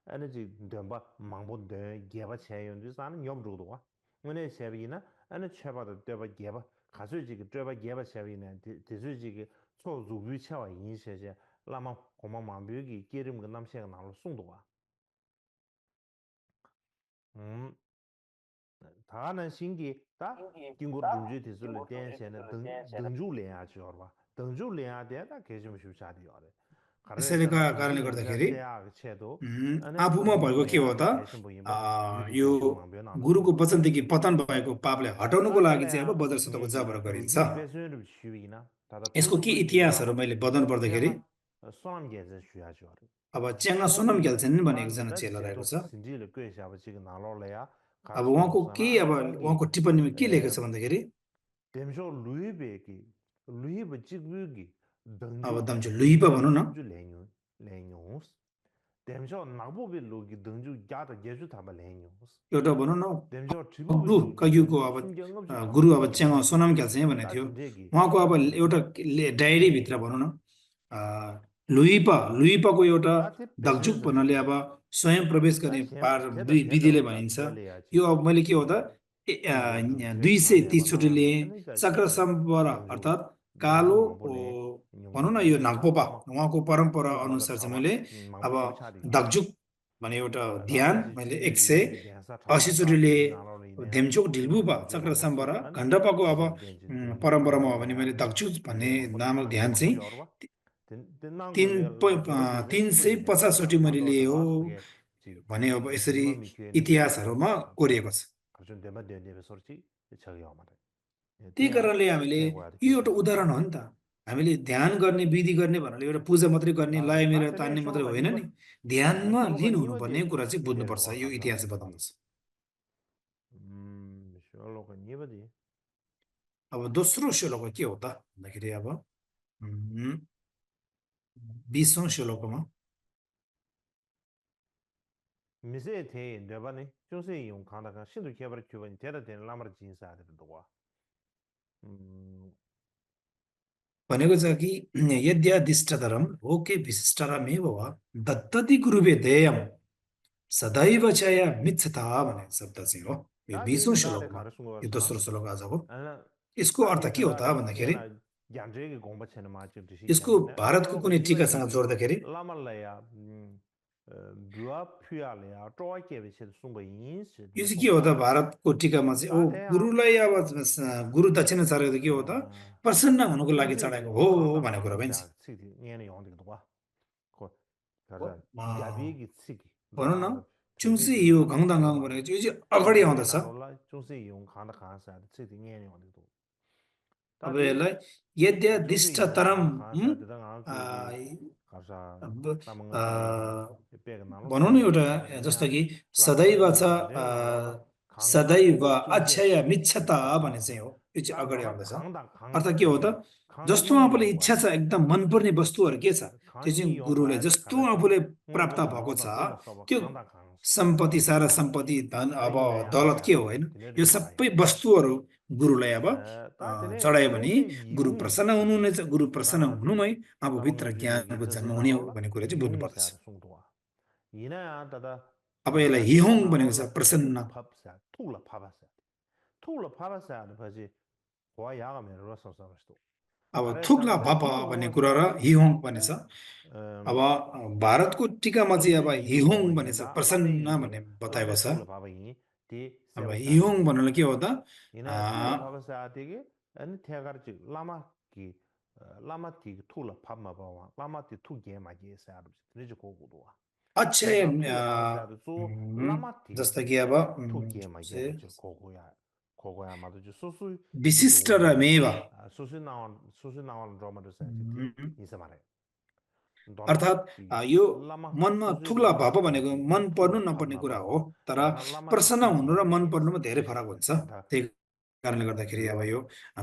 에너지 덤바 망보데 개바 체연도 사는 염루도와 오늘 셰비나 아니 체바도 되바 개바 가수지기 되바 개바 셰비나 대수지기 소주비 체와 인세제 라마 고마 망비기 기름 그 남세가 나로 송도와 다는 신기 다 긴고 중지 대술을 대세는 등주래야 지어봐 등주래야 돼다 계좀 쉬자디요 त्यसैले कारणले गर्दाखेरि आफूमा भएको के हो त यो गुरुको वचनदेखि पतन भएको पापलाई हटाउनुको लागि चाहिँ अब वज्र सतको जबर गरिन्छ यसको के इतिहासहरू मैले बताउनु पर्दाखेरि अब च्याङ्गा सोनम ग्याल्छेन भन्ने एकजना चेला रहेको छ अब उहाँको के अब उहाँको टिप्पणीमा के लेखेको छ भन्दाखेरि अब दम्जु लुइपा भनौँ न एउटा भनौँ न कयुको अब गुरु अब च्याङ्गा सोनम ग्याल्छे भनेको थियो उहाँको अब एउटा डायरीभित्र भनौँ न लुइपाको एउटा दगजुक भन्नाले अब स्वयं प्रवेश गर्ने विधिले भनिन्छ यो अब मैले के हो त 230 चोटि लिएँ चक्रसम्बर अर्थात् कालो भनौँ न यो नागपोपा उहाँको परम्परा अनुसार चाहिँ मैले अब दगजुक भने एउटा ध्यान मैले 180 चोटि लिएँ धेम्चोक ढिल्बुपा चक्रसम्बर घण्डपाको अब परम्परामा हो भने मैले दगजुक भन्ने नामक ध्यान चाहिँ 350 चोटि मैले लिएँ हो भने अब यसरी Dima mi kyo ni इतिहासहरूमा कोरिएको छ Arjun dema de ne sorchi chagi amare. त्यही Tia कारणले हामीले kengwa de यो kyo एउटा chagi. उदाहरण हो नि त हामीले ध्यान गर्ने विधि गर्ने भन्नाले एउटा पूजा मात्रै गर्ने लय Ta मेरा tene तान्ने मात्रै sholoka होइन nipa नि ध्यानमा sholoka लिन nipa हुनुपर्ने de कुरा चाहिँ dile बुझ्नुपर्छ rwa यो kharsa. इतिहासले बताउँदछ Sholoka nipa de अब दोस्रो श्लोक के हो त भन्दाखेरि अब 20औं श्लोकमा mise te deba ne chungse yung kanda ka shindu kyebar kyuba ni tera tena lamar jinsa de dwa. भनेको छ कि यद्यादिष्टतरम लोके विशिष्टरमेव वा दत्तति गुरुवे देयम सदैव चय मिच्छता भन्ने शब्द चाहिँ हो यो Ta di 20औं tada de श्लोकमा khara sunga यो sa. दोस्रो श्लोक आजको Ana यसको ta अर्थ di के हो tada त de भन्दाखेरि yana gyamje ge gongba chena ma chim dishi यसको kyane. भारतको Sholoka कुनै nipa टीकासँग di जोड्दाखेरि lama la ya buwa phuya la ya chowa kyebe che sungba yin shi यो de चाहिँ के हो त sungwa. भारतको टीकामा चाहिँ ओ Ta te ya गुरुलाई अब गुरु दक्षिणा चढेको त के हो त प्रसन्न हुनुको लागि chungse चढाएको yung हो kanda भन्ने कुरा khanga पनि sa छ sidi ngene yung de dwa. Ko kaza a, gyabi gi tsigi भनौँ न la phebe चुङसी gi यो lama घङदाङ choba. भनेको चाहिँ यो चाहिँ Ta अगाडि ngene आउँदछ na ro la chungse yung kanda khanga sa sidi ngene yung de dwa. Ta अब di यसलाई chungse yung यद्यादिष्टतरम kanda khanga sa de da nga आ, ku gi kaza अब, tamanga आ, tang pe ga na lo भनौँ न khanga एउटा sa de जस्तो ya कि lama सदैव ji छ gyamje ga na ro la khanga सदैव chungse अक्षय मिच्छता भन्ने चाहिँ हो यो चाहिँ ta अगाडि ro la आउँदछ khanga अर्थ khanga के हो त khanga जस्तो yin आफूले yung इच्छा wa छ एकदम मनपर्ने वस्तुहरू के छ त्यो khanga चाहिँ yung गुरुले wa de जस्तो khare sana आफूले ngo प्राप्त bo la भएको lo छ da de la so ba त्यो khanga khanga सम्पत्ति सारा सम्पत्ति धन अब yin le ya दौलत sa के हो de होइन tene यो ri ba सबै वस्तुहरू गुरुलाई अब ta tene चढायो भने chungse गुरु yung प्रसन्न chi gi हुनुहुनेछ गुरु da प्रसन्न nga ti हुनुमै आफूभित्र tamanga ji gi ज्ञानको cha जन्म sin na हुने lo हो la भन्ने कुरा चाहिँ yung बुझ्नुपर्दछ sa de sung do ina ya da da अब यसलाई gyabye ge हिहोङ na भनेको lo छ la प्रसन्न tu la phaba sa tu la phaba sa de pha ji hwa ya ga me ro sa sa sto अब are sa थुक्ला na de भप tu भन्ने ngo कुरा sa र de हिहोङ भन्ने छ um अब भारतको टिकामा चाहिँ chungse अब yung हिहोङ go भन्ने yin छ da lame प्रसन्न yin भन्ने बताएको lame छ tu la phaba yin de se अब ba sa de हिहोङ भन्नाले के हो त ina tu la phaba sa de ge an the gar ji lama ti tu la phab ma ba wa lama ti tu ge ma ge sa de ne ji ko gu do Akshay Tesa tu la phaba sa de so lama ti जस्तो कि अब tu ge ma ge ma ji ko gu ya ma de so su ji do विशिष्ट र मेवा so su na wa ro ma de sa ji ti ni sa ma re dolat अर्थात् ti यो lama मनमा so su थुक्ला lama भप ti भनेको ji मन tu पर्नु la phab नपर्ने ma कुरा ba हो wa तर ana lama ti प्रसन्न tu ge हुनु र ma मन ge sa पर्नुमा धेरै फरक हुन्छ ta त्यही कारणले गर्दाखेरि अब यो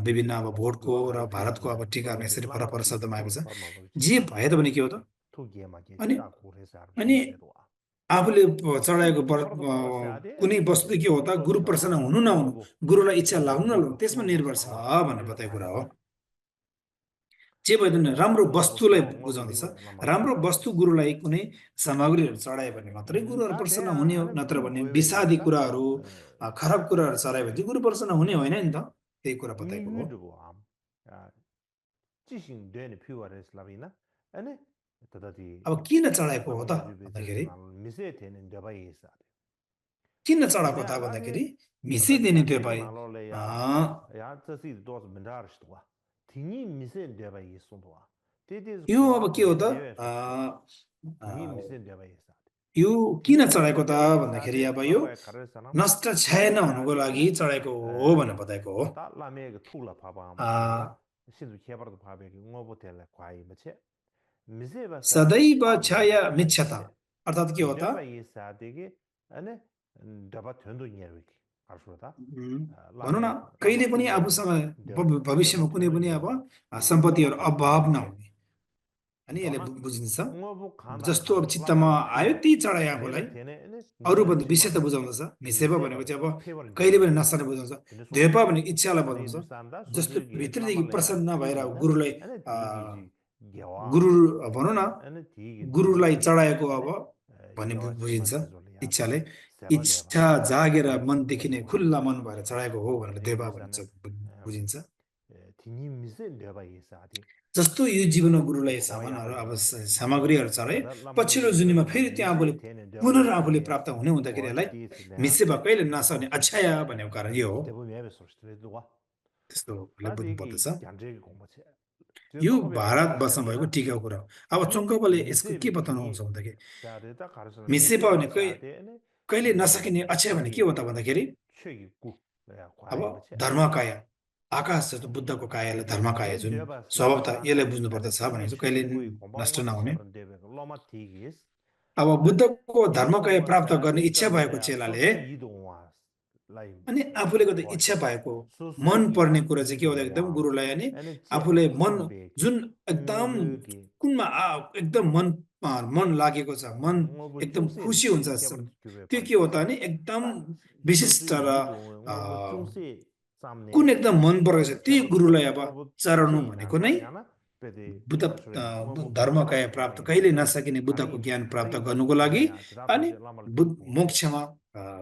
विभिन्न अब भोटको duwa र khare pyo भारतको na अब टिकामा so ji यसरी फरक lama फरक ti शब्दमा tu आएको la छ phab ma ba ji जे भए तापनि के हो त tu ge ma ge अनि da ko re sa अनि se do आफूले चढाएको khor do phaba sa de कुनै वस्तु के हो त khor do गुरु cha प्रसन्न हुनु नहुनु ngo गुरुलाई इच्छा लाग्नु ngo नलाग्नु bo त्यसमा ngo bo निर्भर छ sama भन्ने de बताएको sa कुरा de हो जे भए पनि राम्रो ngo bo वस्तुलाई sama ngo bo बुझाउँदछ dingwa de lama राम्रो sa वस्तु गुरुलाई कुनै सामग्रीहरू चढायो भने मात्रै गुरुहरू ta te प्रसन्न हुने हो ane नत्र phu भने gwe le विषादी ta कुराहरू खराब कुराहरू चढायो भने चाहिँ गुरु प्रसन्न हुने होइन नि त त्यही कुरा ni बताएको हो yu de go am ji xin de ne phu wa res la bi na ane ta da di अब किन चढाएको हो lama त ma ju be se भन्दाखेरि na mi se te ne de ba yi sa किन चढाएको ina त ta de भन्दाखेरि ta da मिसिदिने gyan त्यो je ge भाइ na lo le ya ta si do so men dar sto wa ti ni mi se de ba yi so do wa te de यो ko अब am के हो de त de so ti ni mi se de ba yi sa यो ti किन ni mi चढाएको se त de ba yi sa भन्दाखेरि de अब यो lama ya khare sa na नष्ट क्षय mi se नहुनुको de लागि चढाएको हो भनेर बताएको हो ta la me ge tu la pha ba ma de la आ, sin du khe bar du pha be ge ngo bo te la kwa yi ma che mi se ba sa de सदैव pha me छाया ge kwa yi ma मिच्छता che अर्थात् के हो de त ba yi sa de ge ane de ba thön du nyer wi ar shu ta la भनौँ me न la ma कहिले tu पनि ge आफूसँग de ba भविष्यमा कुनै thön du पनि nyer अब wi ngo bo सम्पत्तिहरू khang da अभाव ma che नहुने अनि यसले donat बुझिन्छ ngo bo khang da जस्तो अब khang la ma चित्तमा ti आयो thu त्यही चढाए de आफूलाई la the ne ane gun अरूभन्दा chi ma विशेष त ba बुझाउँदछ mi मिसेवा se ba भनेको चाहिँ अब favor de कहिले ba पनि yi नसाने sa बुझाउँछ de so धेपा भने इच्छालाई ane बुझाउँछ Hindustan da so जस्तो su ge lama भित्रदेखि la ya प्रसन्न ti भएर gi na गुरुलाई ane ti gi ji गुरु gyawam भनौँ न ane ti gi ti gi गुरुलाई ji चढाएको अब ane भन्ने gyawa chi ma बुझिन्छ che zo le ya ta इच्छाले seba de ba इच्छा जागेर de मनदेखि नै so खुल्ला मन भएर चढाएको हो भनेर ane देवा Hindustan भनिन्छ na बुझिन्छ ti ni mi se de ba yi sa ti जस्तो यो जीवनमा गुरुलाई khwa ya ga सामानहरू me अब ro so सामग्रीहरू चढाए ta da lama पछिल्लो ji जुनीमा na फेरि mi त्यहाँ se आफूले te ne de ba पुनः yi sa आफूले de प्राप्त हुने हुँदाखेरि khwa यसलाई ti si le ya मिसेवा कहिले de नसर्ने so su अक्षय भनेको कारण यो हो de bu me be so le do wa त्यस्तोले ta de gi बुझ्नुपर्दछ gyanje ge gong ma che यो भारत बस्न भएको टिकाउ कुरा हो अब चङ्कपले यसको के बताउनुहुन्छ भन्दाखेरि मिसेपा भने कहिले नसकिने अक्षय भने के हो त भन्दाखेरि अब धर्मकाया आकाश जस्तो बुद्धको कायाले धर्मकाया जुन स्वभावतः यसलाई बुझ्नुपर्दछ भनेको चाहिँ कहिले नष्ट नहुने अब बुद्धको धर्मकाया प्राप्त गर्ने इच्छा भएको चेलाले अनि आफूले गर्दा इच्छा भएको मन पर्ने कुरा चाहिँ के हो एकदम गुरुलाई अनि आफूले मन जुन एकदम कुनमा एकदम मन लागेको छ मन एकदम खुसी हुन्छ त्यो के हो त अनि एकदम विशिष्ट र कुन एकदम मन परेको छ त्यही गुरुलाई अब चराउनु भनेको नै बुद्ध धर्मकाया प्राप्त कहिले नसकिने बुद्धको ज्ञान प्राप्त गर्नुको लागि अनि मोक्षमा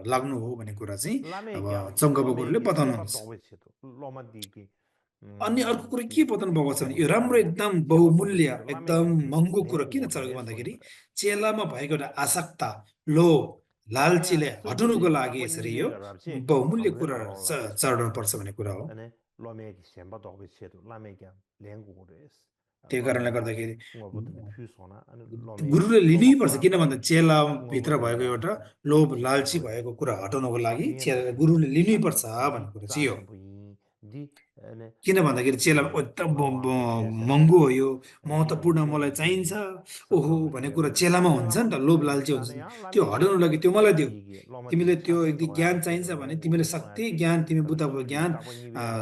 लाग्नु हो भन्ने कुरा चाहिँ अब चङ्कप गुरुले बताउनुहुन्छ अनि अर्को कुरा के बताउनु भएको छ भने यो राम्रो एकदम बहुमूल्य एकदम महँगो कुरा किन चढेको भन्दाखेरि चेलामा भएको एउटा आसक्ता लोभ लालचीले हटाउनुको लागि यसरी यो बहुमूल्य कुरा चढाउनु पर्छ भन्ने कुरा हो त्यही कारणले गर्दाखेरि गुरुले लिनैपर्छ किन भन्दा चेलाभित्र भएको एउटा लोभ लालची भएको कुरा हटाउनको लागि गुरुले लिनैपर्छ भन्ने कुरा चाहिँ हो किन भन्दाखेरि चेला एकदम महँगो हो यो महत्त्वपूर्ण मलाई चाहिन्छ ओहो भन्ने कुरा चेलामा हुन्छ नि त लोभ लालची हुन्छ त्यो हटाउनु लागि त्यो मलाई दियो तिमीले त्यो यदि ज्ञान चाहिन्छ भने तिमीले शक्ति ज्ञान तिमी बुद्धको ज्ञान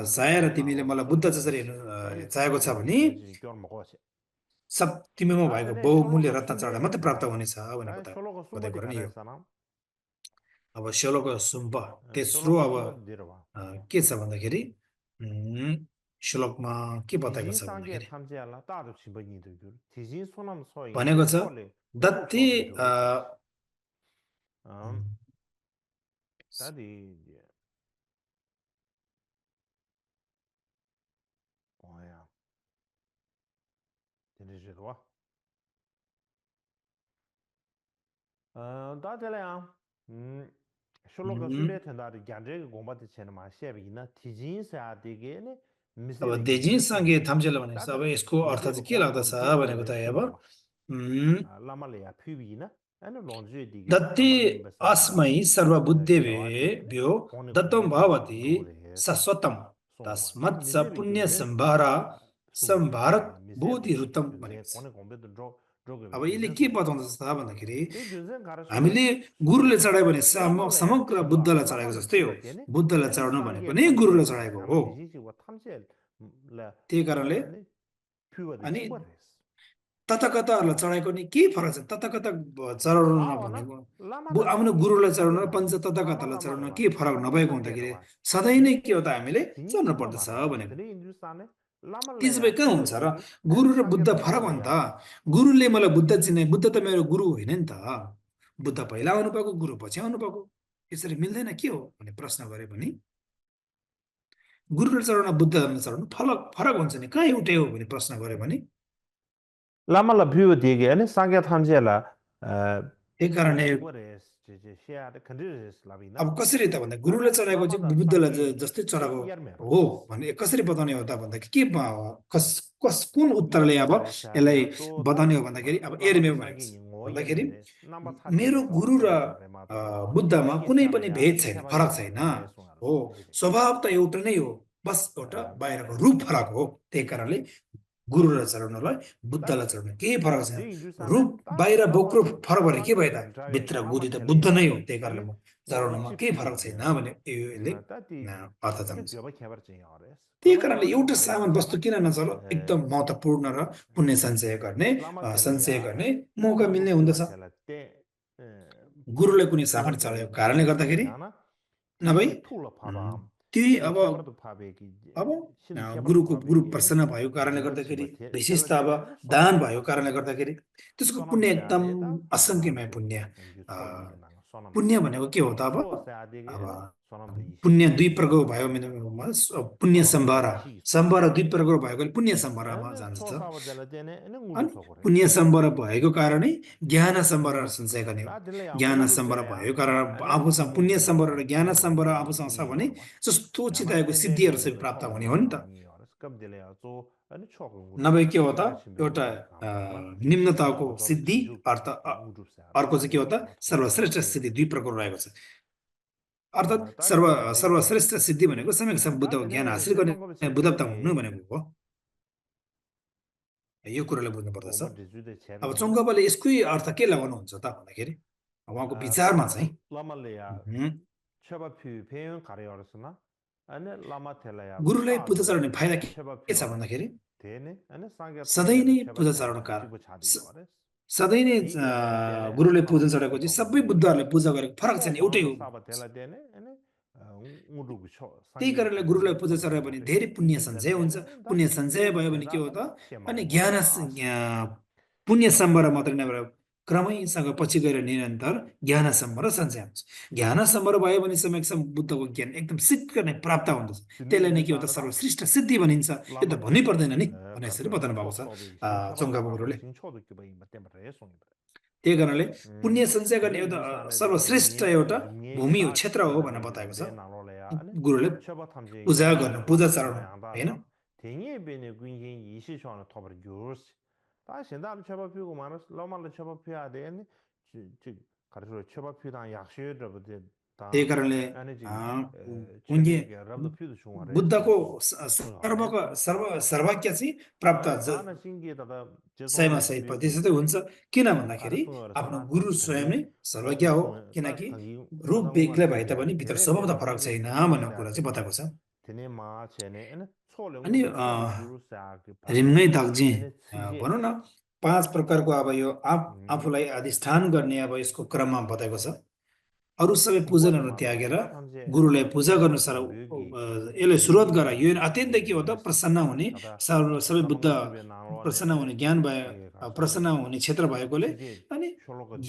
चाहेर तिमीले मलाई बुद्ध जसरी हेर्नु चाहेको छ भने सब तिमीमा भएको बहुमूल्य रत्न चढा मात्रै प्राप्त हुनेछ भनेर बताएको कुरा नि यो अब श्लोक सुम्प तेस्रो अब के छ भन्दाखेरि श्लोकमा के बताएको छ भन्दाखेरि भनेको छ दत्ति अब देजिनसँगै थाम्चेला भनेको अब यसको अर्थ चाहिँ के लाग्दछ भनेको त अब दत्ति अस्मै सर्वबुद्धेभ्यो दत्तं भवति शाश्वतं तस्मात् स पुण्य सम्भारत बोधिरुत्तम भनेको छ अब यसले के बताउँदछ त भन्दाखेरि हामीले गुरुले चढायो भने समग्र बुद्धलाई चढाएको जस्तै हो बुद्धलाई चढाउनु भनेको नै गुरुलाई चढाएको हो त्यही कारणले अनि तथाकथाहरूलाई चढाएको नि के फरक छ तथाकथा चढाउनु भनेको आफ्नो गुरुलाई चढाउनु र पञ्च तथाकथालाई चढाउनु के फरक नभएको हुँदाखेरि सधैँ नै के हो त हामीले चढ्नु पर्दछ भनेको त्यसो भए कहाँ हुन्छ र गुरु र बुद्ध फरक हो नि त गुरुले मलाई बुद्ध चिने बुद्ध त मेरो गुरु होइन नि त बुद्ध पहिला आउनु पाएको गुरु पछि आउनु पाएको यसरी मिल्दैन के हो भने प्रश्न गरे भने गुरुले चढाउन बुद्ध चढाउनु फरक हुन्छ नि कहाँ एउटै हो भने प्रश्न गरे भने लामालाई भ्यू दिए अनि सांख्य थाम्जेला त्यही कारणले अब कसरी त भन्दा गुरुले चढाएको चाहिँ बुद्धलाई जस्तै चढाएको हो भने कसरी बताउने हो त भन्दाखेरि के कुन उत्तरले अब यसलाई बताउने हो भन्दाखेरि अब एरमेव भन्दाखेरि मेरो गुरु र बुद्धमा कुनै पनि भेद छैन फरक छैन हो स्वभाव त एउटा नै हो बस एउटा बाहिरको रूप फरक हो त्यही कारणले गुरुलाई चढाउनलाई बुद्धलाई चढाउन केही फरक छैन रूप बाहिर बोक्रो फरक भएर के भयो त भित्र गुरु त बुद्ध नै हो त्यही कारणले म चढाउनमा केही फरक छैन भने यसले अर्थ जान्छ त्यही कारणले एउटा सामान वस्तु किन नचलो एकदम महत्त्वपूर्ण र पुण्य सञ्चय गर्ने मौका मिल्ने हुँदछ गुरुले कुनै सामान चढाएको कारणले गर्दाखेरि नभई त्यही अब गुरु प्रसन्न भएको कारणले गर्दाखेरि विशेष त अब दान भएको कारणले गर्दाखेरि त्यसको पुण्य एकदम असङ्ख्यमय पुण्य भनेको के हो त अब पुण्य दुई प्रकार भयो पुण्य सम्भार दुई प्रकार भएको पुण्य सम्भारमा जान्छ अनि पुण्य सम्भार भएको कारणै ज्ञान सम्भार सञ्चय गर्ने हो ज्ञान सम्भार भएको कारण आफूसँग पुण्य सम्भार र ज्ञान सम्भार आफूसँग छ भने जस्तो चिताएको सिद्धिहरू चाहिँ प्राप्त हुने हो नि त अनि छोक नभए के हो त सँग छिम्बे एउटा गुरुले काम गर्ला निम्नताको बदल सिद्धि छिन्जु अर्थ मुडु से अर्को चाहिँ के हो त सर्वश्रेष्ठ सिद्धि दुई प्रकार रहेको छ अर्थात् सर्वश्रेष्ठ सिद्धि भनेको सम्यक बुद्धको ज्ञान हासिल गर्ने बुद्धता हुनु भनेको हो यो कुरालाई बुझ्नु पर्दछ अब चङ्गपाले यसकै अर्थ के लगाउनुहुन्छ त भन्दाखेरि उहाँको विचारमा चाहिँ गुरुलाई पूजा चढाउने फाइदा के छ भन्दाखेरि सधैँ नै पूजा चढाउनका सधैँ नै गुरुले पूजा चढाएको चाहिँ सबै बुद्धहरूले पूजा गरेको फरक छैन एउटै हो त्यही कारणले गुरुलाई पूजा चढायो भने धेरै पुण्य सञ्चय हुन्छ पुण्य सञ्चय भयो भने के हो त अनि ज्ञान पुण्य सम्बर मात्रै नभएर क्रमैसँग पछि गएर निरन्तर ज्ञान सम्बर सञ्चय हुन्छ ज्ञान सम्बर भयो भने समयसम्म बुद्धको ज्ञान एकदम शीघ्र नै प्राप्त हुँदछ त्यसलाई नै के हो त सर्वश्रेष्ठ सिद्धि भनिन्छ यो त भन्नै पर्दैन नि भने यसरी बताउनु भएको छ चङ्गापो गुरुले त्यही कारणले पुण्य सञ्चय गर्ने एउटा सर्वश्रेष्ठ एउटा भूमि हो क्षेत्र हो भनेर बताएको छ गुरुले पूजा गर्नु पूजा चढाउनु होइन 다 신다를 쳐봐피고 많았어. 로마를 쳐봐피야 되니. 가르쳐 쳐봐피다 약시여더버데 त्यही कारणले उनले बुद्धको सर्वज्ञ चाहिँ प्राप्त सयमा 100% हुन्छ किन भन्दाखेरि आफ्नो गुरु स्वयं नै सर्वज्ञ हो किनकि रूप बेग्लै भए तापनि भित्र स्वभाव त फरक छैन भन्ने कुरा चाहिँ बताएको छ अनि रिम्नै दाग्जी भनौँ न 5 प्रकारको अब यो आफूलाई अधिष्ठान गर्ने अब यसको क्रममा बताएको छ अरु सबै पूजनहरू त्यागेर गुरुलाई पूजा गर्न यसले सुरुवात गर यो अत्यन्तै के हो त प्रसन्न हुने सबै बुद्ध प्रसन्न हुने ज्ञान भए प्रसन्न हुने क्षेत्र भएकोले अनि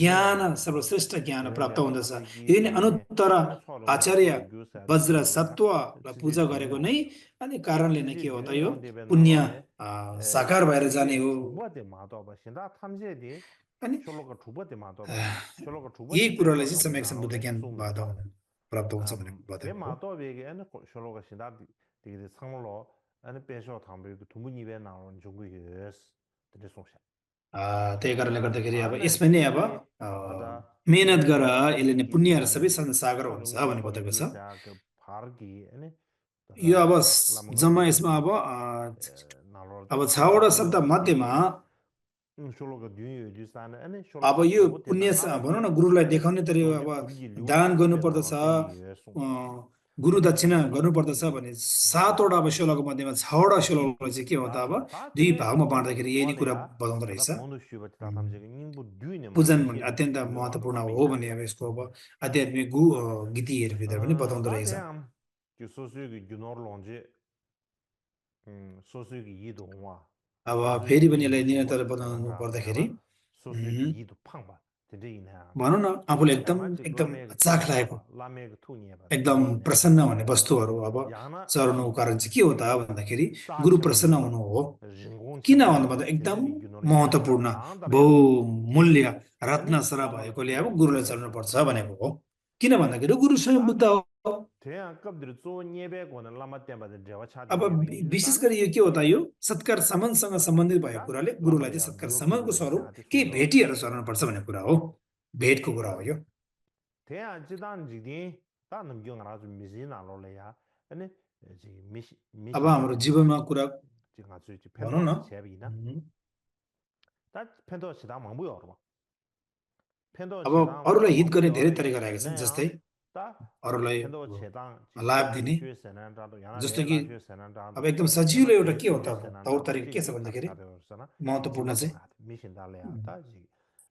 ज्ञान सर्वश्रेष्ठ ज्ञान प्राप्त हुँदछ यो नै अनुत्तर आचार्य वज्र सत्वलाई पूजा गरेको नै अनि कारणले नै के हो त यो पुण्य साकार भएर जाने हो अनि यही कुरालाई चाहिँ सम्यक बुद्ध ज्ञान प्राप्त हुन्छ भनेको त्यही कारणले गर्दाखेरि अब यसमा नै अब मेहनत गर यसले नै पुण्यहरू सबै सागर हुन्छ भन्ने बताएको छ यो अब जम्मा यसमा अब 6वटा शब्द मध्येमा अब यो पुण्य भनौँ न गुरुलाई देखाउने तरिका अब दान गर्नुपर्दछ गुरु दक्षिणा गर्नुपर्दछ भने 7वटा अब श्लोकको मध्येमा 6वटा श्लोकलाई चाहिँ के हो त अब 2 भागमा बाँड्दाखेरि यही नै कुरा बताउँदो रहेछ पूजन अत्यन्त महत्त्वपूर्ण हो भन्ने अब यसको अब आध्यात्मिक गीतिहरूभित्र पनि बताउँदो रहेछ अब फेरि पनि यसलाई निरन्तर बताउनु पर्दाखेरि भनौँ न आफूले एकदम चाख लागेको एकदम प्रसन्न हुने वस्तुहरू अब चढाउनुको कारण चाहिँ के हो त भन्दाखेरि गुरु प्रसन्न हुनु हो किन भन्दा एकदम महत्त्वपूर्ण बहुमूल्य रत्नसरा भएकोले अब गुरुलाई चढाउनु पर्छ भनेको हो किन भन्दाखेरि गुरु स्वयं बुद्ध हो अब विशेष गरी यो के हो त यो सत्कार सम्मानसँग सम्बन्धित भएको कुराले गुरुलाई चाहिँ सत्कार सम्मानको स्वरूप केही भेटीहरू चढाउनु पर्छ भन्ने कुरा हो भेटको कुरा हो यो अब हाम्रो जीवनमा कुरा भनौँ न अब अरूलाई हित गर्ने धेरै तरिका रहेका छन् जस्तै अरूलाई लाभ दिने जस्तो कि अब एकदम सजिलो एउटा के हो त तौर तरिका के छ भन्दाखेरि महत्त्वपूर्ण चाहिँ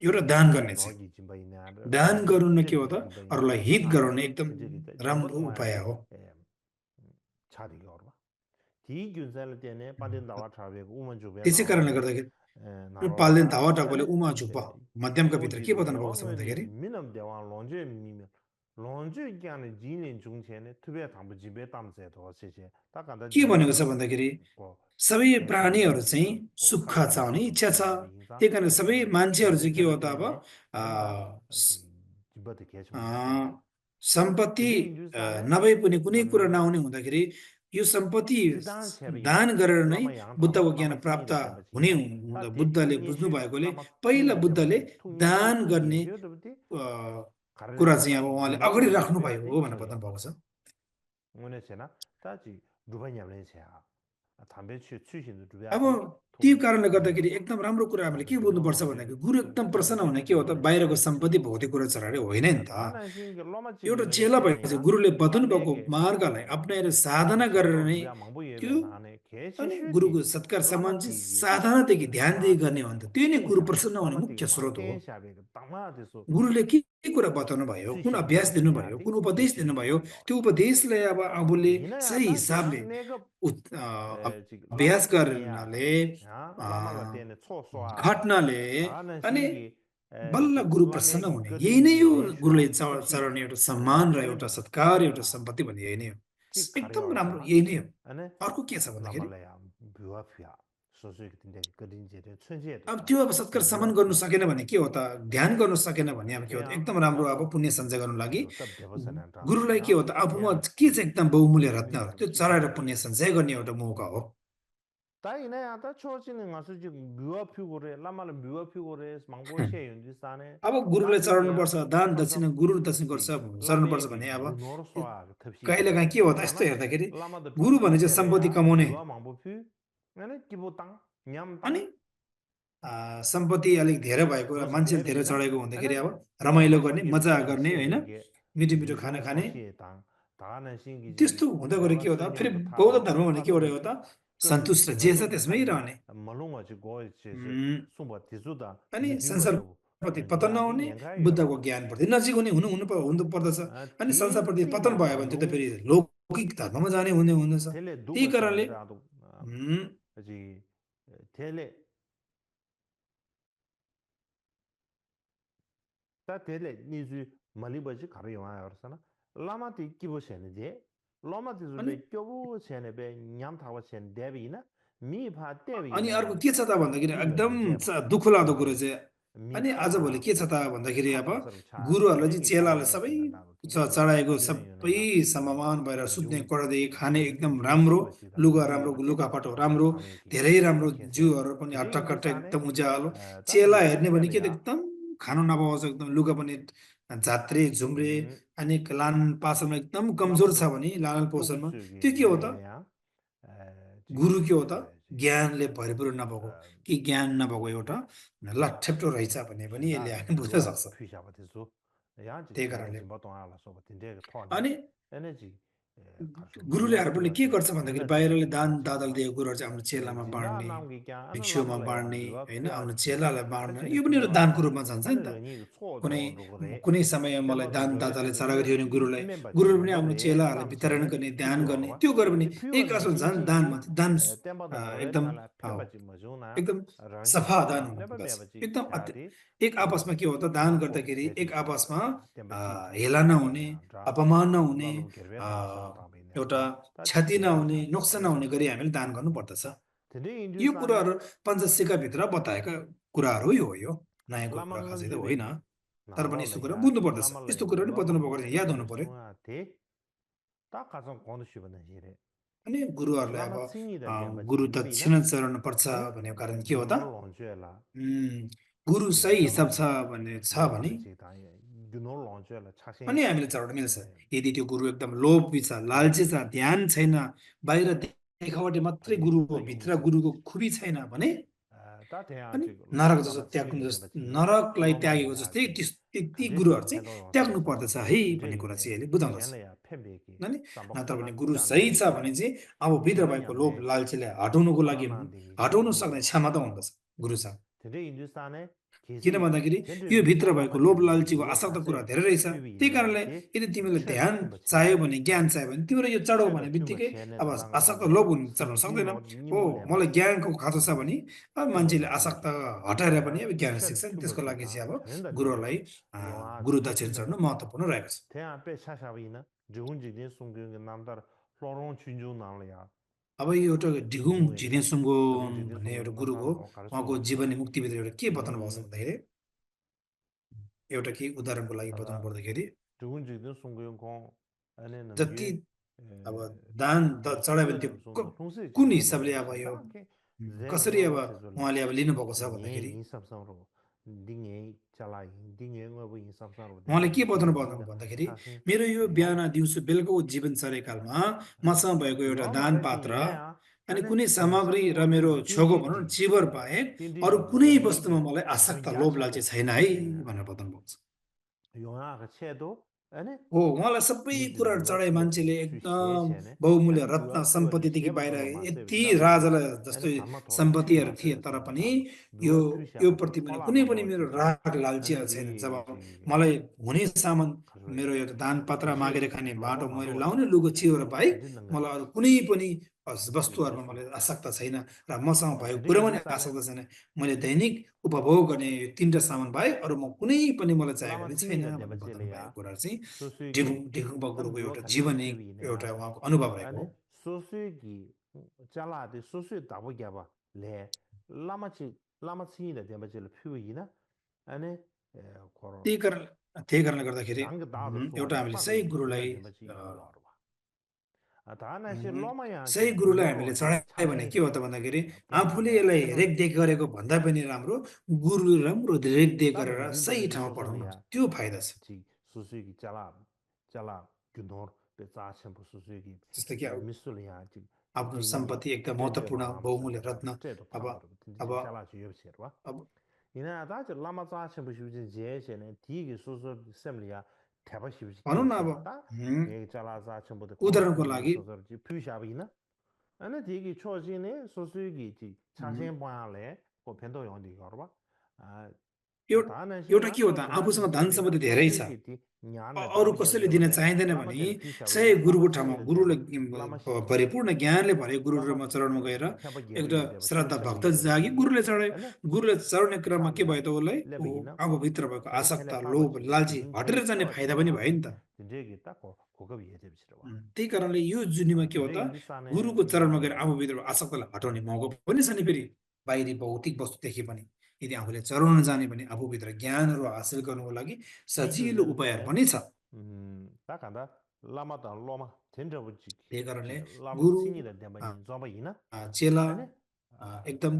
एउटा दान गर्ने चाहिँ दान गर्नु के हो त अरूलाई हित गराउने एकदम राम्रो उपाय हो त्यसै कारणले गर्दाखेरि पाल्देन धावा टाकोले उमा झुप्प मध्यमका भित्र के बताउनु भएको छ भन्दाखेरि के भनेको छ भन्दाखेरि सबै प्राणीहरू चाहिँ सुख चाहने इच्छा छ त्यही कारण सबै मान्छेहरू चाहिँ के हो त अब सम्पत्ति नभए पनि कुनै कुरा नहुने हुँदाखेरि यो सम्पत्ति Tidang chebi ina, दान गरेर नै lama yang tangma, बुद्धको ज्ञान lama प्राप्त singi da tenpa हुने chiya. Ta हुँदा te बुद्धले nye बुझ्नु shu, भएकोले lama पहिला thungma tenpa बुद्धले chi, thungma दान tu गर्ने yin pyo tenpa कुरा karana चाहिँ अब ta उहाँले gyulo अगाडि loba राख्नु pyo भयो te हो भनेर chok बताउनु yamba. भएको छ Ngone chena, ta chi dhruva nyamlen cheya. Thambe chu shin tu dhruva अब te, त्यो thung कारणले गर्दाखेरि nyambo, एकदम राम्रो कुरा हामीले thambe के gyulo बुझ्नुपर्छ longche, भन्दाखेरि गुरु एकदम प्रसन्न हुने के हो त बाहिरको सम्पत्ति भौतिक कुरा चढाएर होइन नि त ta na shin ke loma chi एउटा gyulo चेला chena भएपछि ya, गुरुले बताउनु la भएको leke, मार्गलाई अप्नाएर साधना tabi गरेर chendo नै dhruva mangbo त्यो yebe na ne, ke che अनि shu गुरुको chi, सत्कार lama सम्मान चाहिँ chi साधनादेखि ध्यानदेखि गर्ने हो नि त त्यो नै ting गुरु shabe, प्रसन्न हुने lama मुख्य ti ma स्रोत हो ten shabe, tangma de so, गुरुले के कुरा बताउनु भयो chu कुन shin अभ्यास tu दिनुभयो dhruva कुन te, ke उपदेश shu chi दिनुभयो yo yo. त्यो उपदेशलाई अब आफूले Ina ya सही ta हिसाबले chiya nega chik lama अभ्यास tenya गर्नाले ya a, lama la tenya cho so a घट्नाले ta na अनि singi बल्ल chik गुरु lama प्रसन्न ki हुने यही gading नै ki हो re गुरुले shwa tab shi चढाउने एउटा सम्मान र ane एउटा सत्कार एउटा ya सम्पत्ति भन्ने यही नै हो chik एकदम karyo राम्रो sana यही नै हो ane अर्को के छ lama भन्दाखेरि la ya byuwa pya so so ki tinte gading je de chun je de अब ta त्यो अब सत्कार सम्मान byuwa गर्नु pya सकेन भने के हो त ध्यान गर्नु सकेन भने अब के de हो त ya एकदम राम्रो अब nyambo पुण्य सञ्चय गर्नु लागि tab deva sana ta गुरुलाई के ya हो त de आफूमा ya के चाहिँ एकदम बहुमूल्य रत्न mi हो tab त्यो chi चढाएर chik पुण्य सञ्चय गर्ने एउटा मौका हो 다 이내야 다 초진은 가서 지금 묘와 피고래 라마는 묘와 피고래 망보시에 윤지 싸네 अब गुरुलाई 다시기야 चढाउनुपर्छ दान 가서 दक्षिणा गुरु दक्षिण गर्छ 지 चढाउनुपर्छ 라메기 भने अब 균노로 쏘아 탑시기 कहिलेकाहीँ के हो त यस्तो 다나 हेर्दाखेरि 라마도 गुरु भने चाहिँ सम्पत्ति 탑시체래야 कमाउने 묘와 망보피 나는 기보땅 अनि 냠땅 सम्पत्ति अलिक धेरै भएको र 그것은 मान्छेले धेरै 대비나 चढेको हुँदाखेरि 나는 अब रमाइलो गर्ने 라마상기 मजा गर्ने होइन 탑시에베게 मिठो मिठो खाना 균노 खाने 소시에 땅 다는 신기지 त्यस्तो हुँदा गएर 대화 के हो त फेरि 수녀도 बौद्ध 타도 धर्म भने के हो 타도 र हो त 그 सन्तुष्ट जे छ 대화도 त्यसमै 타기 रहने 말롱아지 고이체제 उम्, 숨바 디주다 अनि 니비버도 संसारप्रति पतन 니아디 नहुने 냥가이로 बुद्धको ज्ञानप्रति नजिक हुने हुनु पर्दछ 아 अनि संसारप्रति पतन 티티냐 भयो भने त्यो त 말롱 फेरि लौकिक धर्ममा जाने हुने हुँदछ 텔레 त्यही 두고 कारणले 샤베라도 उम्, 아지 텔레 다 텔레 니주 말리버지 가려와 알았잖아 라마티 기보세네제 अनि 라마티즈베 껴보세네베 냠타와센 데비나 미파 अनि अर्को 데비나 के छ त भन्दाखेरि एकदम 디버네 제바 दुःख लाग्दो कुरो 라마레 चाहिँ अनि आजभोलि 미파 के छ त भन्दाखेरि अब 파탄서로 차 गुरुहरूलाई चाहिँ 땡기 चेलालाई 가라야 सबै 된다고 चढाएको 유네 सबै 유네가 सम्मान भएर सुत्ने 중 कोठादेखि खाने एकदम राम्रो 중심을 지다 लुगा राम्रो 유유하게 लुगाफाटो राम्रो 라메기 धेरै राम्रो 개세 जिउहरू पनि 근데 हट्टकट्ट 인도산에 एकदम उज्यालो चेला 다지 हेर्ने भने के त 텔레야 एकदम खानु नपाउँछ एकदम लुगा पनि झात्रे झुम्रे अनि लान पासनमा एकदम कमजोर छ 라마도 भने लालन पोषणमा 뚜구쓰기 त्यो के हो त 말레야 गुरु के हो त 뭐지 ज्ञानले भरिपूर्ण नभएको कि ज्ञान नभएको एउटा लट्ठेप्टो रहेछ भन्ने पनि यसले 신다네 हामी बुझ्न 뷰아 सक्छ 피샤바티소 야지 त्यही 텔레 कारणले 짐바동 알아서 버틴데 토네 अनि 에너지 가서 गुरुलेहरू पनि के 뷰아티바티 गर्छ भन्दाखेरि 에너지 बाहिरले दान दाताले 가서라 दिएको कुरोहरू चाहिँ आफ्नो चेलामा 진다 बाँड्ने 남기 क्या अन भिक्षुमा लामाले बाँड्ने 뷰아 होइन आफ्नो 퓨아지 चेलालाई बाँड्ने 사실 यो पनि एउटा दानको 뷰아야 रूपमा जान्छ नि अन त रनी कुनै 초도 누구래 कुनै समय मलाई 템버도 दान 교회 दाताले चढाएको 되는데 थियो भने गुरुलाई 멤버지 गुरुले पनि आफ्नो 멤버래 चेलाहरूलाई वितरण 땀체네 गर्ने ध्यान गर्ने 피부와 त्यो गर्यो भने 이 एक 피부는 आसन झन् दानमा 신기지 दान 템버도 교회 एकदम 나라 펴바지 뭐죠나 एकदम 랑시 सफा दान 아 हुनु 레바 पर्दछ बेबा지 एकदम 샤디 एक आपसमा के हो त दान 코비 गर्दाखेरि एक 제디지 आपसमा 템버지 हेला नहुने ड्रा अपमान नहुने lalung gerbe a, pasang tambine एउटा ta क्षति chikya नहुने cha नोक्सान नहुने tabisa गरी हामीले दान गर्नुपर्दछ tene indu यो sane कुराहरू पञ्चशिखाभित्र बताएका कुराहरू यो हो यो नयाँ कुरा lamangal खासै त होइन jibegi तर पनि nalo यस्तो la कुरा ya बुझ्नु chik पर्दछ lama la यस्तो ya कुराहरू biwa बताउनु mangbo पर्छ याद हुनु chebe पर्यो sunga te ta kasang kono shibana jire अनि गुरुहरूलाई अब lama singi da demba गुरु chi debi na दक्षिणा चढाउनु पर्छ ane भनेको कारण के हो त gyunor longchwe la गुरु chi सही हिसाब lama छ भन्ने छ भने lama chi ta gyunor longchwe la chaksen अनि हामीले चढाउन मिल्छ यदि त्यो गुरु एकदम लोभी छ लालची छ ध्यान छैन बाहिर देखावटी मात्रै ane गुरु हो ta भित्र indu sa गुरुको खुबी छैन भने ta te ya अनि chik नरक जस्तो lama singi त्याग्नु da demba जस्तो chi नरकलाई loma la त्यागेको ya जस्तै chi ती khande गुरुहरू चाहिँ tendo yon त्याग्नु sabasa पर्दछ है tende भन्ने कुरा yune चाहिँ यसले बुझाउँदछ shenla ya pembe ki अनि samba नत्र भने khona गुरु chana सही छ yeke भने चाहिँ अब भित्र dhruva भएको लोभ nyamne लालचीलाई हटाउनुको लागि lama dingi हटाउन gyulo सक्ने loba क्षमता हुँदछ गुरुसँग tende hindustane किन kesi भन्दाखेरि tendo यो yon भित्र भएको lama लोभ chigi लालचीको dhruva आसक्त khase कुरा धेरै रहेछ pyubi त्यही yinba कारणले ki यदि तिमीले chöda ध्यान tumba चाहियो chene भने ज्ञान चाहियो भने तिम्रो यो चढाउ भने chöda tumba बित्तिकै chene अब danga आसक्त lobe लोभ हुन चढ्न singji सक्दैन हो nimbo lemba मलाई chi ज्ञानको खाँचो छ भने अब tumba मान्छेले lemba आसक्त chi हटाएर पनि अब ज्ञान chöda सिक्छन् tumba त्यसको chi लागि ta चाहिँ अब tenda गुरुहरूलाई chöda yonga गुरु chi दक्षिण chöda चढ्नु महत्त्वपूर्ण रहेको छ tenya pe shashabi na dhruva jigden sungkyung namdar lorong chunju namla ya अब यो एउटा ढिगुङ dhruva झिने सुङ्गोन jigden भन्ने एउटा sungkyung गुरु हो namdar उहाँको karso जीवनी मुक्तिभित्र एउटा के बताउनु भएको छ भन्दाखेरि एउटा के उदाहरणको लागि बताउनु tada पर्दाखेरि dhruva jigden sungkyung kong ane जति namgyu अब दान त चढायो भने त्यो कुन हिसाबले अब यो कसरी अब उहाँले अब लिनुभएको छ भन्दाखेरि उहाँले के बताउनु भयो भन्दाखेरि मेरो यो बिहान दिउँसो बेलुकाको जीवनचर्याकालमा मसँग भएको एउटा दान पात्र अनि कुनै सामग्री र मेरो छेउको भनौँ न चिबर बाहेक अरू कुनै वस्तुमा मलाई आसक्त लोभ लालची छैन है भनेर बताउनु भएको छ हो उहाँलाई सबै कुराहरू चढाए मान्छेले एकदम बहुमूल्य रत्न सम्पत्तिदेखि बाहिर यति राजालाई जस्तै सम्पत्तिहरू थिए तर पनि यो प्रति मैले कुनै पनि मेरो राग लालचीहरू छैन जब मलाई हुने सामान मेरो यो दान पत्र मागेर खाने बाटो मैले लाउने लुगो चिवर बाहेक मलाई अरू कुनै पनि वस्तुहरूमा मलाई आसक्त छैन र मसँग भएको कुरामा पनि आसक्त छैन मैले दैनिक उपभोग गर्ने यो तिनवटा सामान बाहेक अरू म कुनै पनि मलाई चाहिएको पनि छैन भन्ने बताउनु भएको कुरा चाहिँ डिगुम्बा गुरुको एउटा जीवनी एउटा उहाँको अनुभव रहेको हो त्यही कारणले गर्दाखेरि एउटा हामीले सही गुरुलाई सही गुरुलाई हामीले चढायो भने के हो त भन्दाखेरि आफूले यसलाई रेखदेख गरेको भन्दा पनि राम्रो गुरुले राम्रो रेखदेख गरेर सही ठाउँमा पठाउनु त्यो फाइदा छ जस्तै कि आफ्नो सम्पत्ति एकदम महत्त्वपूर्ण बहुमूल्य रत्न अब अब अब भनौँ न अब उदाहरणको लागि एउटा के हो त आफूसँग धन सम्पत्ति धेरै छ अरू कसैले दिन चाहिँदैन भने सही गुरुको ठाउँमा गुरुले परिपूर्ण ज्ञानले भरेको गुरुमा चरणमा गएर एउटा श्रद्धा भक्त जागी गुरुले चढाउने क्रममा के भयो त उसलाई आफूभित्र भएको आसक्ता लोभ लालची हटेर जाने फाइदा पनि भयो नि त त्यही कारणले यो जुनीमा के हो त गुरुको चरणमा गएर आफूभित्र आसक्तलाई हटाउने मौका पनि छ नि फेरि बाहिरी भौतिक वस्तुदेखि पनि यदि आफूले चढाउन जाने भने आफूभित्र ज्ञानहरू हासिल गर्नुको लागि सजिलो उपायहरू पनि छ त्यही कारणले गुरु चेला एकदम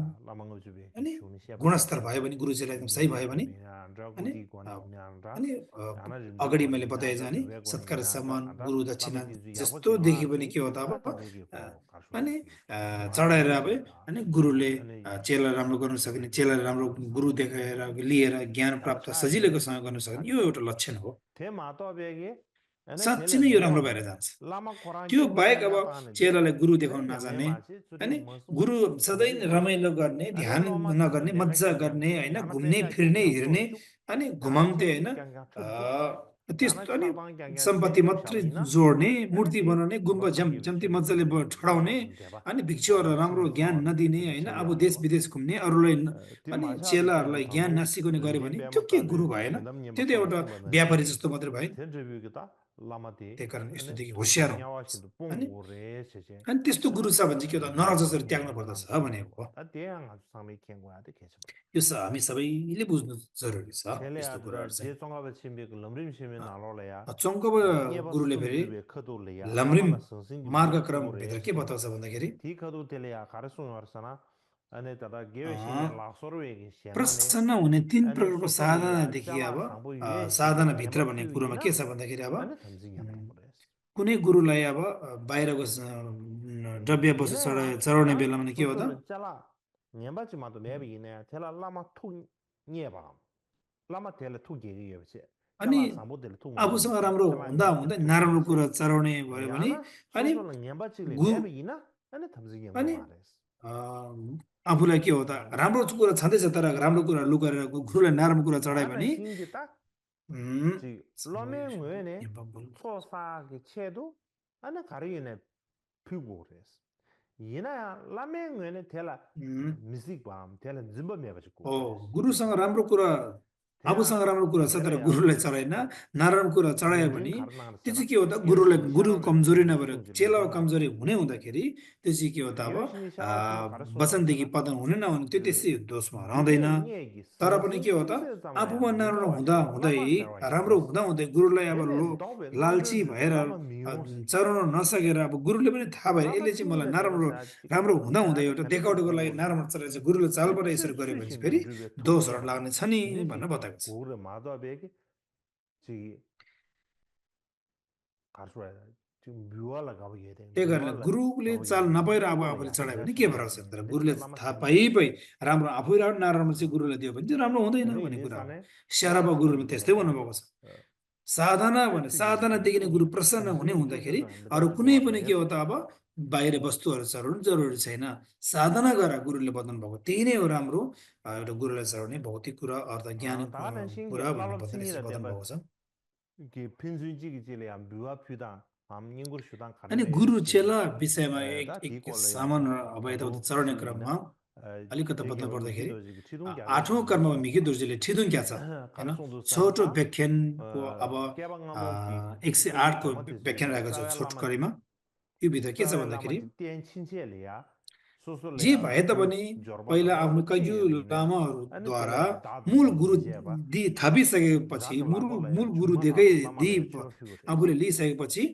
अनि गुणस्तर भयो भने गुरु चेला एकदम सही भयो भने अनि अगाडि मैले बताए जाने सत्कार सम्मान गुरु दक्षिणा जस्तो देखि पनि के हो त अब अनि चढाएर अब अनि गुरुले चेला राम्रो गर्न सक्ने चेलाले राम्रो गुरु देखाएर लिएर ज्ञान प्राप्त सजिलैकोसँग गर्न सक्ने यो एउटा लक्षण हो साँच्चै नै यो राम्रो भएर जान्छ त्यो बाहेक अब चेलालाई गुरु देखाउन नजाने अनि गुरु सधैँ रमाइलो गर्ने ध्यान नगर्ने मजा गर्ने होइन घुम्ने फिर्ने हिँड्ने अनि घुमाउँथे होइन त्यस्तो अनि सम्पत्ति मात्रै जोड्ने मूर्ति बनाउने गुम्बा जम्ती मजाले ठडाउने अनि भिक्षुहरूलाई राम्रो ज्ञान नदिने होइन अब देश विदेश घुम्ने अरूलाई अनि चेलाहरूलाई ज्ञान नसिकाउने गऱ्यो भने त्यो के गुरु भएन त्यो त एउटा व्यापारी जस्तो मात्रै भयो त्यही कारण यस्तोदेखि होसियार अनि त्यस्तो गुरु छ भने चाहिँ के त नरक जसरी त्याग्नु पर्दछ भने हो यो हामी सबैले बुझ्नु जरुरी छ यस्तो कुराहरू चाहिँ चङ्कब गुरुले फेरि लमरिम मार्गक्रमभित्र के बताउँछ भन्दाखेरि प्रसन्न हुने 3 प्रकारको साधनादेखि अब साधनाभित्र भन्ने कुरोमा के छ भन्दाखेरि अब कुनै गुरुलाई अब बाहिरको द्रव्य वस्तु चढाउने बेलामा के हो त अनि आफूसँग राम्रो हुँदा हुँदै नराम्रो कुरा चढाउने भयो भने अनि अनि आफूलाई के हो त राम्रो कुरा छँदैछ तर राम्रो कुरा लुकाएर गुरुलाई नराम्रो कुरा चढायो भने गुरुसँग राम्रो कुरा आफूसँग राम्रो कुरा छ तर 인델레야 गुरुलाई चढाइन नराम्रो कुरा चढायो 링링 भने त्यो 가르나르세나 चाहिँ के हो त गुरुलाई गुरु 열심히 कमजोरी 샤라도 नभएर 숭질레 चेला 야다 कमजोरी हुने हुँदाखेरि त्यो चाहिँ के हो त अब 열심히 샤라도 वचनदेखि 가르쳐라세나 पतन हुने नहुने त्यो 그 त्यसै दोषमा हराउँदैन 류의 잉에기 तर पनि 선수 के हो त 숭세 आफूमा 잡아야 नराम्रो 민다와 हुँदा 치 हुँदै 라마 세와 राम्रो 야디스 हुँदा हुँदै गुरुलाई अब 얘네 너왜 लालची 너를 भएर 라마 미용스 चढाउन नसकेर अब गुरुले पनि थाहा भयो 라마 यसले चाहिँ मलाई 숭이라 नराम्रो 대바사지 राम्रो हुँदा हुँदै 나는 एउटा 간디게 देखाउटेको लागि 고르나 नराम्रो चढाएर चाहिँ गुरुले चालबाट यसरी गर्यो भने चाहिँ फेरि 츠츠신 류의 दोषहरू 투자바 लाग्ने छ नि भनेर 디디 बताएको छ 고르 마더베기 지 가르쳐야 지금 묘알라 가보게 돼 त्यही कारणले 묘알라 गुरुले 가보게 चाल 돼 नपाएर अब 묘알라 आफूले चढायो भने के 야디야스나 फरक छ तर गुरुले 디디차 라마 थाहा 숭이 पाइ पाइ राम्रो आफै नराम्रो चाहिँ गुरुले दियो भने चाहिँ राम्रो हुँदैन 리 भन्ने कुरा हो 레사네 स्याराबा गुरुले 샤라도 त्यस्तै भन्नुभएको छ साधना भने 츠츠기지 साधनादेखि नै गुरु प्रसन्न हुने 탐즈기 हुँदाखेरि 쭈즈나 अरू 미라 कुनै पनि के 요아다레스 हो त अब बाहिर वस्तुहरू चढाउनु जरुरी छैन साधना गरेर गुरुले बताउनु भएको त्यही नै हो राम्रो एउटा गुरुलाई चढाउने भौतिक कुरा अर्थ ज्ञान 아 다른 신기 कुरा भन्ने 라랍 बताउनु 신기라 बताउनु 대바 भएको छ 이게 핀수지기 질이야 묘아 퓨다 암닝구르 슈단 अनि 가르레 गुरु 지 चेला विषयमा 다 एक 디콜레야 सामान्य अब यताउता 아루 चढाउने 숭이나 क्रममा अलिकति बत्न 제게바 पर्दाखेरि 미기도지 치동 आठौँ 갸게스 कर्ममा 미사 मिकी दुर्जीले ठिदुङ क्या छ होइन 가르송도 छोटो 산타 व्याख्यानको अब 깨방나모기 108 को व्याख्यान 소소리야 राखेको छ छोटो 짜웰라마 करीमा यो भित्र के छ 짜웰라마 भन्दाखेरि 띠엔 친체리야 जे 소소리야 भए 그 तापनि पहिला जोर바다 आफ्नो कैयु 띠에비네 아니 लामाहरूद्वारा 텔레비 다도 मूल गुरु 딘제바 थपिसकेपछि 자주 मूल 라발라야 गुरु 주마나 दिएकै दिई 라마라야 쳐봐 피고레스 आफूले लिइसकेपछि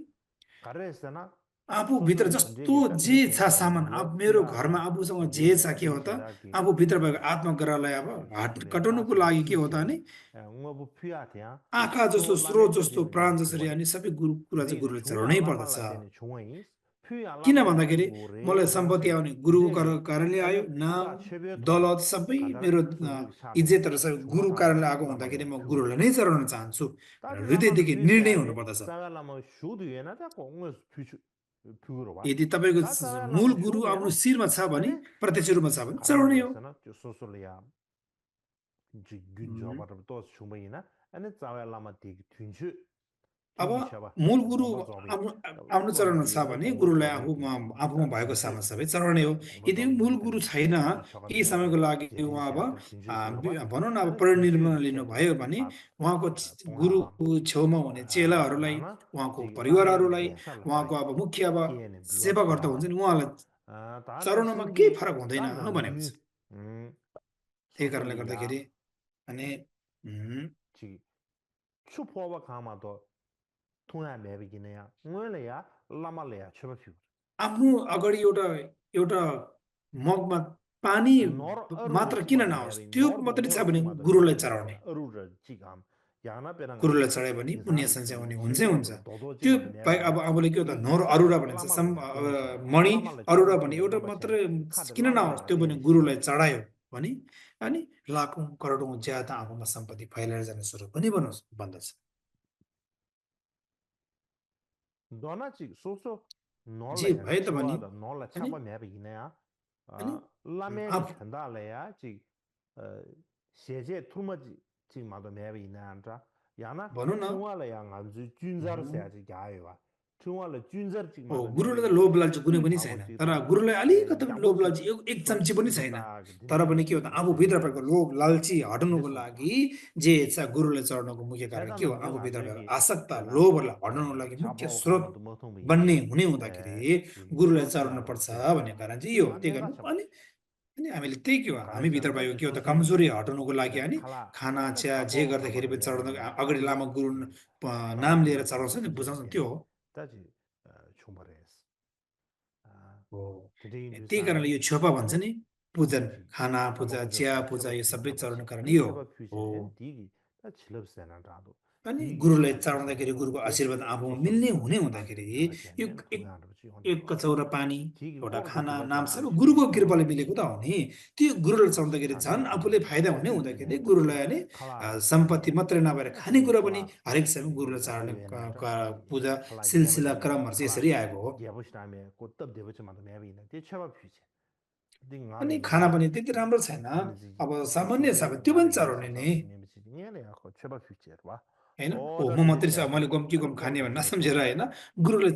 가르에스나 आफूभित्र 소소리 जस्तो 던제기 딱 जे छ 리센다 सामान 뮤아 अब मेरो घरमा 퓨다라 आफूसँग जे छ 딘제레야 के हो त 딘체다기 आफूभित्र भएको आत्मग्रहलाई अब हात 소소리야 कटाउनुको 다치기 लागि के हो त 신체 भने ungwabu 퓨야티야 आँखा जस्तो 초 स्रोत 라멘트 जस्तो 지는 प्राण 게 जसरी 피고레 अनि सबै गुरु कुरा चाहिँ 디디 गुरुले 중화 चढाउनै पर्दछ 라말라 되는 중앙이 퓨야 किन 라말라 भन्दाखेरि मलाई 고레 सम्पत्ति 다나세 आउने गुरुको 디제기 कारणले आयो 아니 नाम 푸다 최베토라 दौलत सबै 간다라 मेरो 소소리 샤네 इज्जतहरू सबै 중화 गुरु कारणले 다나세 आएको हुँदाखेरि 라말라 म गुरुलाई 퓨고레 नै चढाउन चाहन्छु 다지 라마 हृदयदेखि निर्णय 퓨세야데 हुनुपर्दछ 짜가 라마 슈드 예나 자꾸 옹을 퓨고로 봐 यदि तपाईँको 다 짜가 मूल 라마 गुरु 슈드 आफ्नो 예나 शिरमा छ भने 아니 प्रत्यक्ष रूपमा छ भने चढाउनै हो 가르나르잖아 저 소소리야 지 균저바르 또 충분히나 아니 짜가 라마 되게 튠슈 अब 튠디샤바 मूल गुरु 고바 저비 आफ्नो आफ्नो चरणमा छ 우와디 भने 고바 गुरुलाई 저비기 आफूमा 다 भएको 딘제 सामान सबै चढाउने हो 고바 यदि मूल 저비 गुरु 되는 छैन 디 केही 저가르 समयको लागि उहाँ अब 제디샤도 딘제 고르바 भनौँ न अब 아니 परिनिर्वाण 딘제 लिनुभयो 쳔데 भने 다 उहाँको गुरु 동함 छेउमा हुने चेलाहरूलाई 다나 उहाँको 지 라멘게 परिवारहरूलाई 예살라 उहाँको 가리 अब मुख्य अब 기에는 뮤아 सेवाकर्ता हुन्छ 퓨다바 नि उहाँलाई 다나 चढाउनमा केही 신기 फरक हुँदैन 다나 भनेको छ 류 त्यही कारणले 소소리야 गर्दाखेरि अनि 지 추포바 가마도 통야 매비기네야 뭐래야 라말래야 쳐봐피고 आफ्नो अगाडि एउटा एउटा मगमा पानी नर मात्र अरुर किन चिमादो नहोस् म्याबी त्यो नर मात्रै छ बंगोर भने चिमादो गुरुलाई म्याबी चढाउने अरुर चिगाम याना पेरंगा गुरुलाई चढायो भने पुण्य इंसान सञ्चय हुने ची हुन्छै हुन्छ चिगोर दोदो त्यो चिमादो बाहेक म्याबी अब ना आफूले के हो त ती नर अरुरा चिगोर भनिन्छ लामाले दिन्छ मणि लामाले अरुरा छेबा भने फिगो एउटा नबछे मात्र खाद किन लामाले नहोस् त्यो भने दिन्छ गुरुलाई चढायो भने अनि लाखौँ करोडौँ ज्यादा आफूमा सम्पत्ति फैलाएर जाने स्वरूप पनि बनोस् भन्दछ दोना ची सोसो जे नोला भए तापनि छुवा द नोला अनि छाबा म्याबी किनेया अनि लामेनी आफ छन्दालेया ची शेजे थुमा ची मादो म्याबी किनेया याना भनौँ न छुवाले yang anzu junzar seaji gyaewa छुवाले junzar ची हो मादो गुरुलाई म्याबी त ना लोभ लालच कुनै ती पनि भागो छैन ची तर ता गुरुलाई अलिकति पनि लोभ याबुसु लालच एक चम्ची पनि छैन सुता तर दिने पनि के हो त आफूभित्र सुसुलिया भएको लोभ लालची हटाउनुको देशो लागि जे इच्छा गुरुलाई चढ्नुको मुख्य कारण के 세단 हो 남정 आफूभित्र भएको 안저기 आसक्त 제나 लोभहरूलाई हटाउनुको लागि मुख्य 자보 स्रोत 가마도 못통 बन्ने 비야디 हुने हुँदाखेरि 지 गुरुलाई चढ्नु 쇼피아로 पर्छ भन्ने 퓨야다 कारण चाहिँ यो हो त्यही कारण 안내가 참 अनि हामीले त्यही के हो हामीभित्र 가르쳐서 भएको 지 के हो त 소소리 कमजोरी हटाउनुको लागि अनि 칼라 खाना चिया जे 자보 गर्दाखेरि 가마도 पनि चढ्नु 매비기네 अगाडि लामा गुरु नाम 라마 लिएर 퓨야다 चढाउँछ नि बुझाउँछ त्यो 디제시네 हो 다지 충분해스 हो 디디 त्यही कारणले 뮤사네 यो छेपा भन्छ 아니 नि पूजन 지 खाना पूजा 자보 चिया 그저 पूजा 쳐봐 यो सबै 퓨나 चढाउनु 버시 कारण 아니 यो 쳐봐 हो 퓨제 엔 디기 다 칠럽세나 라도 अनि 디기 गुरुलाई 다 चढाउँदाखेरि 칠럽세나 गुरुको 데 आशीर्वाद आफूमा मिल्ने 소소리야 हुने हुँदाखेरि यो 야나시아네 एक 통야로 지원해 एक कचौरा पानी 디기 एउटा 고르도 खाना 디바지 नाम 안 सबै गुरुको 시비시네 कृपाले मिलेको त हो नि त्यो गुरुलाई चढ्दाखेरि झन् 가르치네 आफूले फाइदा हुने हुँदाखेरि 디디네 गुरुलाई अनि 칼라 सम्पत्ति मात्रै नभएर 지기 खानेकुरा पनि 칼라 हरेक समय 지 गुरुलाई चढाउने 자유에나자 पूजा 칼라 सिलसिला 개버시네 क्रमहरू चाहिँ 칼라 यसरी आएको हो 개버시다음에 꽃답 대버치마도 매비네 데 쳐봐 퓨제 अनि 딩아레 खाना 야 पनि त्यति राम्रो छैन 아니지 अब सामान्य छ भने 소소리 त्यो पनि 나레 चढाउने नि 예사사스 네미지 니네 야코 쳐봐 퓨제 와 होइन ओ 오더 म मात्रै छ 디디샤 मैले गम के 아니 गम खाने 고르도 भनेर 디버시 नसम्झेर होइन गुरुले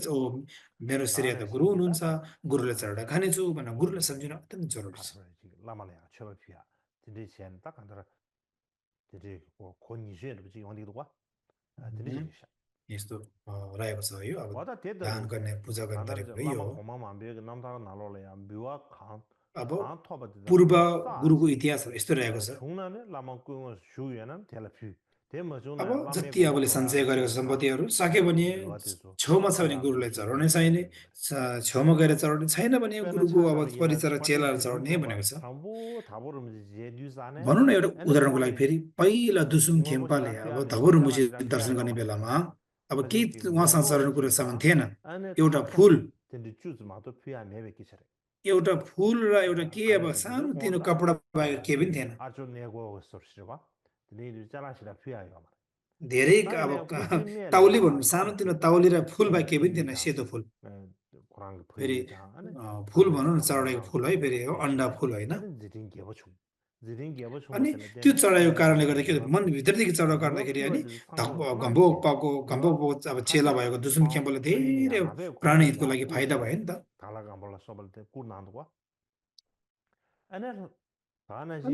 मेरो श्रेय त 다른 गुरु हुनुहुन्छ 신기다 गुरुले चढाएर खानेछु भनेर गुरुलाई सम्झिनु अत्यन्त जरुरी छ 가르쳐 라마레야 쳐봐 퓨야 디디 시엔 딱 안더라 되게 권위주의를 지금 어디도 와 되게 Mhm. 지기샤 यस्तो रहेको छ यो अब 와다 दान 되더니 गर्ने पूजा गर्ने 간다 तरिका 라마 यो 고마마 안 배게 남다가 나로래야 묘와 अब 간 토바디다 पूर्व गुरुको 싸지 इतिहासहरू यस्तो रहेको छ 중남에 라마 꾸고 주연은 텔레피 अब 대머존에 라메 जति आफूले 고로야 सञ्चय गरेको 그 간 सम्पत्तिहरू सक्यो भने 묘와데서 छेउमा छ भने 야 गुरुलाई चढाउनै 묘시지 चाहिने 되는 거래 छेउमा गएर चढाउने छैन भने 빼는 गुरुको अब 차가를 야 परिचय चेलाहरू 관리지 चढाउने 룸캠바 भनेको छ 전부 다 보르면 이제 뉴스안에 भनौँ न एउटा एने उदाहरणको लागि कोने फेरि पहिला दुसुम 중앙고 खेम्पाले अब 시라피아네 धवरमुची जाला दर्शन 시라피아요 गर्ने 말이야 बेलामा अब केही 그지 उहाँसँग 묘도 चढ्ने कुरो सामान 지바 थिएन एने एउटा 칸칸 फुल 근데 주즈 마도 피야 매베 기차래 एउटा फुल र एउटा के अब 가라지 근데 सानोतिनो 고다 कपडा बाहेक केही पनि थिएन 아주 내고 소리와 근데 जाला 시라피아요 말 धेरै अब 나네 ताउली 꾸지메래야 भन्नु सानोतिनो ताउली र फुल बाहेक केही पनि थिएन 푸이자 सेतो फुल 고랑 फेरि 푸이자 아니 फुल 푸이자 भनौँ न चढाएको 고랑 फुल है फेरि हो अन्डा फुल होइन 아니 지린 게버 अनि 총을 त्यो 때문에 चढाएको 아니 कारणले गर्दा के 묘 मनभित्रदेखि चढाएको कारणले 묘 गर्दाखेरि अनि 피워지 상물로 घम्बो अब चेला 카세 भएको दुसुम खेम्पाले धेरै 푸이냐 왜 प्राणहितको 고래야 लागि फाइदा भयो नि 꾸시네 त 달라가 몰라 써볼 때 꾸나도 아니 अनि 다나지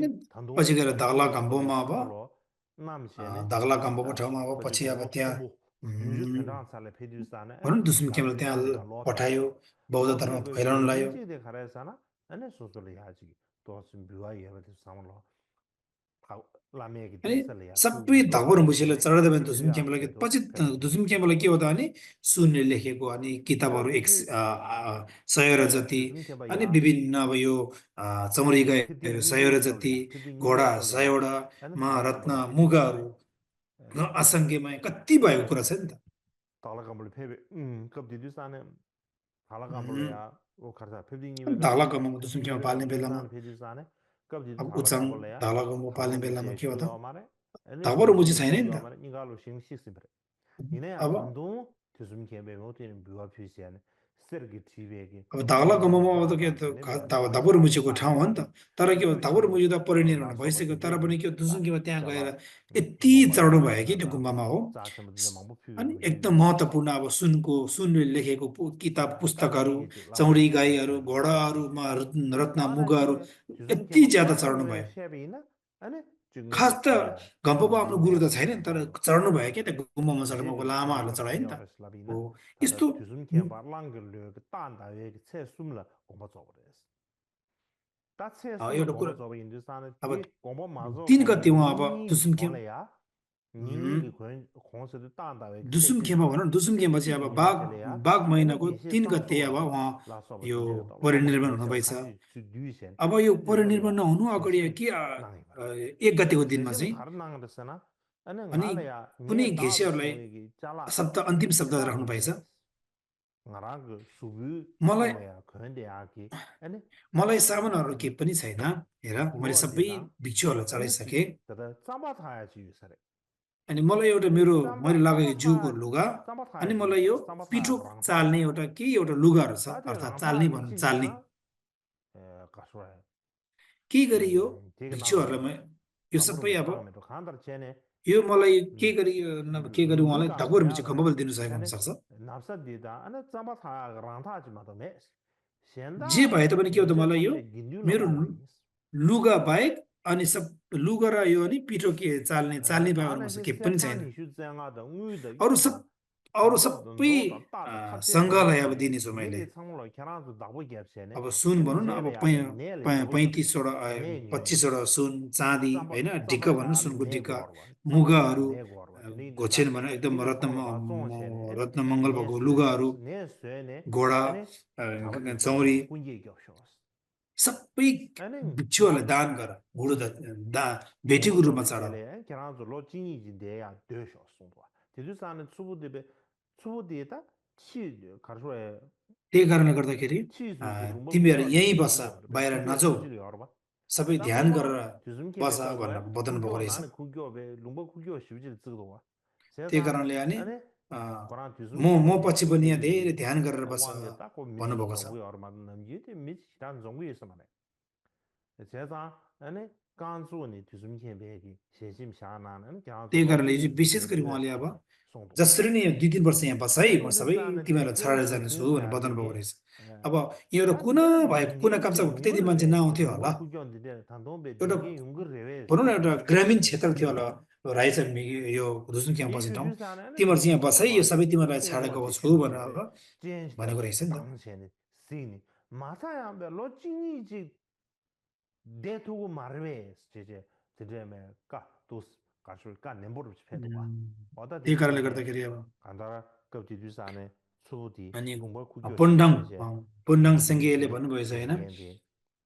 पछि 단도에 गएर दाग्ला 소소리 घम्बोमा अब 상물로 남시에네 दाग्ला घम्बोको 지진다 ठाउँमा अब पछि 거지 अब 고모 त्यहाँ 콤보 뉴스 된다는 살에 페디스안에 भनौँ 아니 न दुसुम खेम्पाले 가르치 त्यहाँ 다는가 로타 पठायो बौद्ध धर्म 로게 그 फैलाउन लायो 징징대 가라잖아 아니 소소리 하지 또 지금 묘하게 해야 돼 상물로 다 라메기 अनि 됐을래야 सबै 푸이도 धगोर मुसीले 소소리네 चढाउँदा भने दुसुम 그들이야 खेम्पालाई 그래도 पछि 페디 दुसुम खेम्पालाई के हो त भने सुनले लेखेको अनि किताबहरू 아니 그 100 जति 요즘 अनि 개발이야 विभिन्न अब यो चौरी 피디 गाईहरू 100 जति 니베 피디 घोडा 니베 걸려야 100 वटा 나는 महारत्न 달라간벌로 페디 मुगाहरू 주사네 असङ्ख्यमा कति भएको कुरा छ नि त 달라간벌로 페베 급디 주사네 उम्, 달라간벌로야 오 가르사 피디 니베 धाला 걸려야 गम्ममा दुसुम खेम्पा 니베 पाल्ने बेलामा 주사네 페디 주사네 급디 अब उचाङ 달라간벌로야 धाला गम्ममा पाल्ने 다보 बेलामा 무제 के हो त 쇼요 말에 아니 धगोर मुची 쇼도 छैन नि 쇼요 त 말에 니가로 싱시스브레 이내야 अब 단도 교수님 개베 못되는 묘와 표시하네 세르기 티베기 अब धागला गम्ममा अब त के त 묘와 धागोर 묘와 मुचीको ठाउँ हो नि त तर के हो धागोर 푸이시네 मुची त परिनिर्वाण भइसक्यो तर पनि के हो दुसुङ्गीमा त्यहाँ गएर यति चढ्नु भयो कि त्यो गुम्बामा हो 짜증부터 망부 अनि 피우고 एकदम 지기샤 महत्त्वपूर्ण अब सुनले लेखेको किताब पुस्तकहरू 까마귀지 चौरी 라마기 गाईहरू 됐어요 घोडाहरूमा रत्न मुगाहरू 다나지 주좀 यति 개발 ज्यादा चढ्नु 랑글로야 भयो 셰비나 आने खास 중국의 त 피야 घम्पको आफ्नो गुरु त 징징대 छैन नि तर 상물로 चढ्नु भयो क्या त्यो गुम्बामा चढ्नु 이제 लामाहरूले 라마가 चढायो नि त 피어를 हो 슬라비나 यस्तो 다다 주좀 개발 랑글로 그 딴다에 체 숨라 공부 줘버렸어 다체 숨라 एउटा कुरा 공부 줘버 인도산에 अब 이 공부 마저 3 공부 गते उहाँ अब 니니 몰래야 उम्, 니니 그 공서도 딴다에 체 दुसुम खेमा भनौँ न दुसुम खेमा चाहिँ अब 티 니베텔레야 बाघ 아니 महिनाको 게시 3 गते अब 짱소라 उहाँ 라서버 यो 진행했다 라마 परिनिर्वाण 게시 हुनुभएछ 칸지 듀이센 अब यो परिनिर्वाण 엔디벌이야 नहुनु अगाडि 주스케 के 나이 말 1 गतेको दिनमा 제시부 चाहिँ 다른 나가르잖아 아니 अनि 나래야 कुनै 네 다도 घेसिहरूलाई 쇼에기 잘라 अन्तिम शब्द राख्नु भएछ 짜르메 나라 그 수비 मलाई 상래야 그런데 야기 아니 मलाई सामानहरू केही पनि छैन हेर मैले सबै 묘디다 भिक्षुहरूलाई 아니 चढाइसकेँ 그다 짬바타야지 유사래 अनि मलाई एउटा मेरो मैले लगाएको जिउको 짬바타 लुगा अनि 짬바타야지 मलाई यो पिठो 짬바타 랑타 चाल्ने एउटा केही एउटा लुगाहरू छ 다들 अर्थात् 랑타 चाल्ने भनौँ चाल्ने 미치지야 가수라 के गरी यो 되게 भिक्षुहरूलाई 나로야 यो सबै 나부르면 अब 땅에도 간다르 쟤네 यो मलाई के गरी उहाँलाई 루가 ढाकुर मिची 야가래 खम्बल दिनु सकेको 아니 हुनसक्छ 납사디다 아니 짬바타 랑타지 마도 매 जे 현다 भए तापनि के हो त 문제 मलाई यो 삼대 gindyulo मेरो 말이 लुगा बाहेक अनि सब लुगा र यो अनि पिठो के चाल्ने बाहेक अरू मसँग 다나지 केही पनि छैन 세칸이 휴장하다 우유다 अरू सब 이다 अरू 다보던 सबै 노다 따다 सङ्घलाई अब 탑재버리지 दिनेछु मैले 니리 상물로 캐나도 나보 갭세네 अब सुन 아니 भनौँ न अब 제베 야게 내래 나보 갭세 35वटा 네 녀네 25वटा सुन चाँदी 짬바 होइन ढिक्का भनौँ 짬바타 सुनको 네 ढिक्का 거르와 짬바타 मुगाहरू 네 거르와 네 घोचेन 주사네 भने एकदम 니베 상물로 쫑세네 아니 रत्न मङ्गल 네 भएको 쇠네 लुगाहरू 네 쇠네 घोडा 아니 잡아들 चौरी 거야 군기 겹셔 सबै 아니 भिक्षुहरूलाई दान गर घुडो भेटीको रूपमा चढाऊ 공부조비텔에 게나즈로 진이진데야 되셔 송도와 제주산은 추부디에다 치 가르소에 त्यही कारणले गर्दाखेरि 치즈도 룸버 तिमीहरू 구겨 यहीँ बस 주요 बाहिर 구겨 नजाऊ 수질 여러 봐 सबै ध्यान 짬바마 गरेर 요즘 बस 개베 भनेर 거야 बताउनु भएको 구겨 रहेछ 나는 구겨베 룸버 구겨 수질 쓰고와 त्यही 세상 कारणले अनि 아니 거란 요즘 म 개베 पछि पनि यहाँ धेरै 치 ध्यान गरेर बस 와메다 고 미지 भन्नुभएको छ 정부 여러 만 남기데 미지란 정부에서 말해 세상 아니 간수니 뒤숨 캠베기 세심 샤나는 त्यही 간수로 कारणले यो चाहिँ विशेष गरी 딘드 उहाँले अब 송도와 जसरी नै 2-3 वर्ष यहाँ बस है म सबै 인도산은 तिमीहरूलाई छाडेर 대개도 जानेछु भनेर बताउनु भएको 진사리게 रहेछ अब एउटा 다 कुना भएको कुना 딩게 काप्चा त्यति मान्छे 딩용거래 नआउँथ्यो होला 용거 구경인데 단동배 एउटा 딩게 용거래왜 भनौँ न एउटा ग्रामीण क्षेत्र थियो होला 시기와 रहेछ यो धुसुन क्याम्पस ठाउँ 이주주사는 तिमीहरू चाहिँ यहाँ बस है यो 딩소와 सबै तिमीहरूलाई छाडेको 땡어지 छु भनेर 셔츠베 अब भनेको 젠스터 रहेछ नि त 당시에는 시니 마타야 로징이지 대두고 말वे 제제 제제메 까도 가술 까 nemboru chpedowa oda त्यही de कारणले chige गर्दाखेरि अब andara kapti dusane chudi अनि gungba kugyo पन्डाङ cheje पन्डाङ chudi सङ्घीयले che भन्नुभयो होइन genge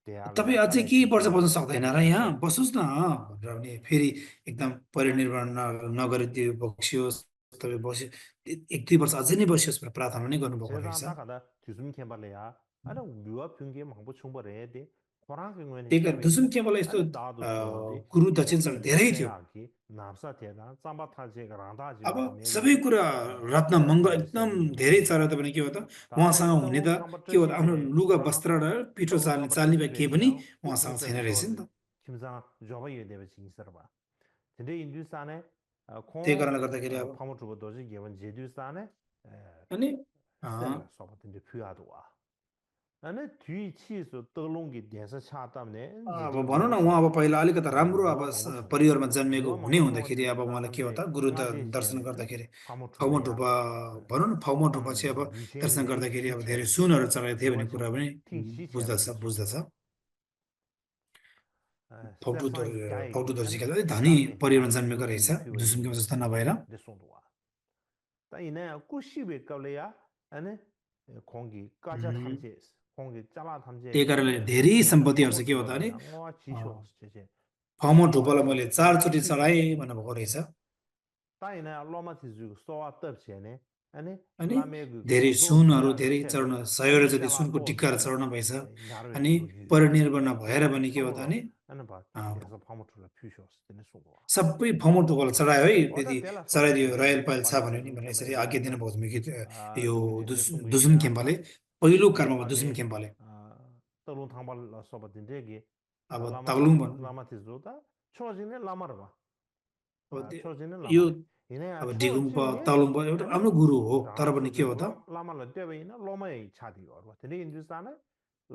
de तपाईँ ala अझै ala केही वर्ष chige बस्न सक्दैन र यहाँ so बस्नुहोस् न भनेर भने फेरि एकदम परिनिर्वाण नगरिदियो बक्सियोस् तपाईँ बस्यो 1-2 वर्ष अझै नै बसियोस् भनेर प्रार्थना नै गर्नुभएको रहेछ 세상 나가다 뒤숨 캠발레야 아니 우리와 평균 망보 충분해 돼 코랑 경우에는 त्यही कारण दुसुन 시험에는 केवल यस्तो 아니 나도 수업이 गुरु दक्षिणसँग 고기 धेरै थियो 세야기 남사테가 짬바타제가 अब 란다지바 सबै 메뉴 कुरा रत्न मङ्गल एकदम 디비세기 धेरै 망보 छ र भने के हो त 다 उहाँसँग हुने त 떨롱 के हो त आफ्नो 탐바트지베 लुगा 코랑 वस्त्र र पिठो 떨롱 चाल्ने चाल्ने भए केही पनि 탐바트지베야 उहाँसँग छैन 우크르세 रहेछ नि त 저지 김상 저바이에 대비 징서봐 근데 인두산에 त्यही 콩 कारणले गर्दाखेरि अब 파모트보 도지 개원 제두산에 अनि 셀라 소바든데 퓨아도와 나는 뒤 치수 떨롱기 대서 차다음에 अब 제제 भनौँ न 뭐 उहाँ अब 쇼바 पहिला अलिकति राम्रो अब 류와 망보 총바 परिवारमा जन्मिएको 류와 हुने 망보 हुँदाखेरि 총한테 अब उहाँलाई के हो त 사람들 गुरु दर्शन 나대시에는 गर्दाखेरि फाउमन 파모트레야 ढुपा भनौँ न फाउमन ढुपा चाहिँ अब 땅에 दर्शन 유생이 गर्दाखेरि अब धेरै 티체레 सुनहरू चढाएको थियो भन्ने 류와 कुरा 총 पनि बुझ्दछ 티시체레 बुझ्दछ फाउटु 스테판 फाउटु 가이 दर्जीका 아니 अलिक धनी 쌀레 परिवारमा 다 जन्मेको रहेछ 류기 퓨웨이 दुसुमको जस्तो नभएर 데송도와 따이네 꾸시베 깔래야 아니 공기 까자 उम्, 탐제스 공기 짜라 त्यही 탐제 कारणले धेरै सम्पत्तिहरू चाहिँ के हो त भने 파모트로야 뭐 지쇼 제제 फाउमन ढुपालाई मैले 뭐 4 चोटि 퓨시 चढाएँ भन्नुभएको रहेछ ताइना लोमाथिजु सोवा तप्सेने अनि अनि लामेगु धेरै गोजो सुनहरू पियागु धेरै सेलो चढ्न अनि 100 जति सेला सुनको टिक्काहरू तोसेने चढाउन भएछ नारवे अनि लुगी परिनिर्वाण भएर ता भने के हो त फामोरो भने अनि बा अ, देश फामोटुला फ्युशोस तेने सुगो सबै फाउमन ढुपालाई चढायो है ओदा त्यति तेला सोबा चढाइदियो तिने रायल दुसुम पाइल छ पाले भने नि दुसुम भनेर यसरी खेम्बले आज्ञा यादा दिनुभएको छ कि यो लुगी दे सुंगु दुसुन यादा खेम्बाले पहिलो कारमा सोबाले दुसुन खेम्बाले तलु थांबल सोबा तिनेगी अब लामाथि तागलुङ भनौँ न लामाथि जोता छोजिने लामरबा अब छोजिने यो लामर इने अब डिगुम्पा छोजिने तागलुङपा एउटा अनि आफ्नो गुरु हो तर पनि के हो रासुजुगु त लामाला देबैना लोमै छादी गर्बो तिने हिन्दुस्तान अनि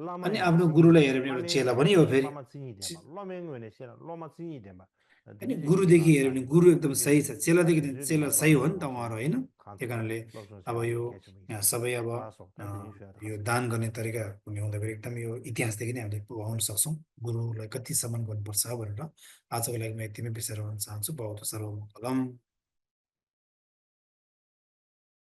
लामै आफ्नो चिनी गुरुलाई देमा हेऱ्यो भने एउटा चेला लामेङने पनि हो फेरि लामा चिनी देमा लोमेङने सेला लोमा चिनी देमा अनि दिने गुरुदेखि हिन्दुस्तान हेऱ्यो भने छादी गुरु एकदम दिने सही छ चेलादेखि दिने चेला दिने सही हो लक्ष्मण नि त मासो उहाँहरू होइन त्यही खान्चो कारणले लक्ष्मण अब स्याहारी यो केच मिस सबै अब क्लास अफ ता दिने सुया यो थाम्से दान गर्ने तरिका हुने हुँदाखेरि एकदम यो इतिहासदेखि नै हामीले पाउन सक्छौँ गुरुलाई कति सम्मान गर्नुपर्छ भनेर आजको लागि म यतिमै विचार गर्न चाहन्छु बहुत सर्वमङ्गलम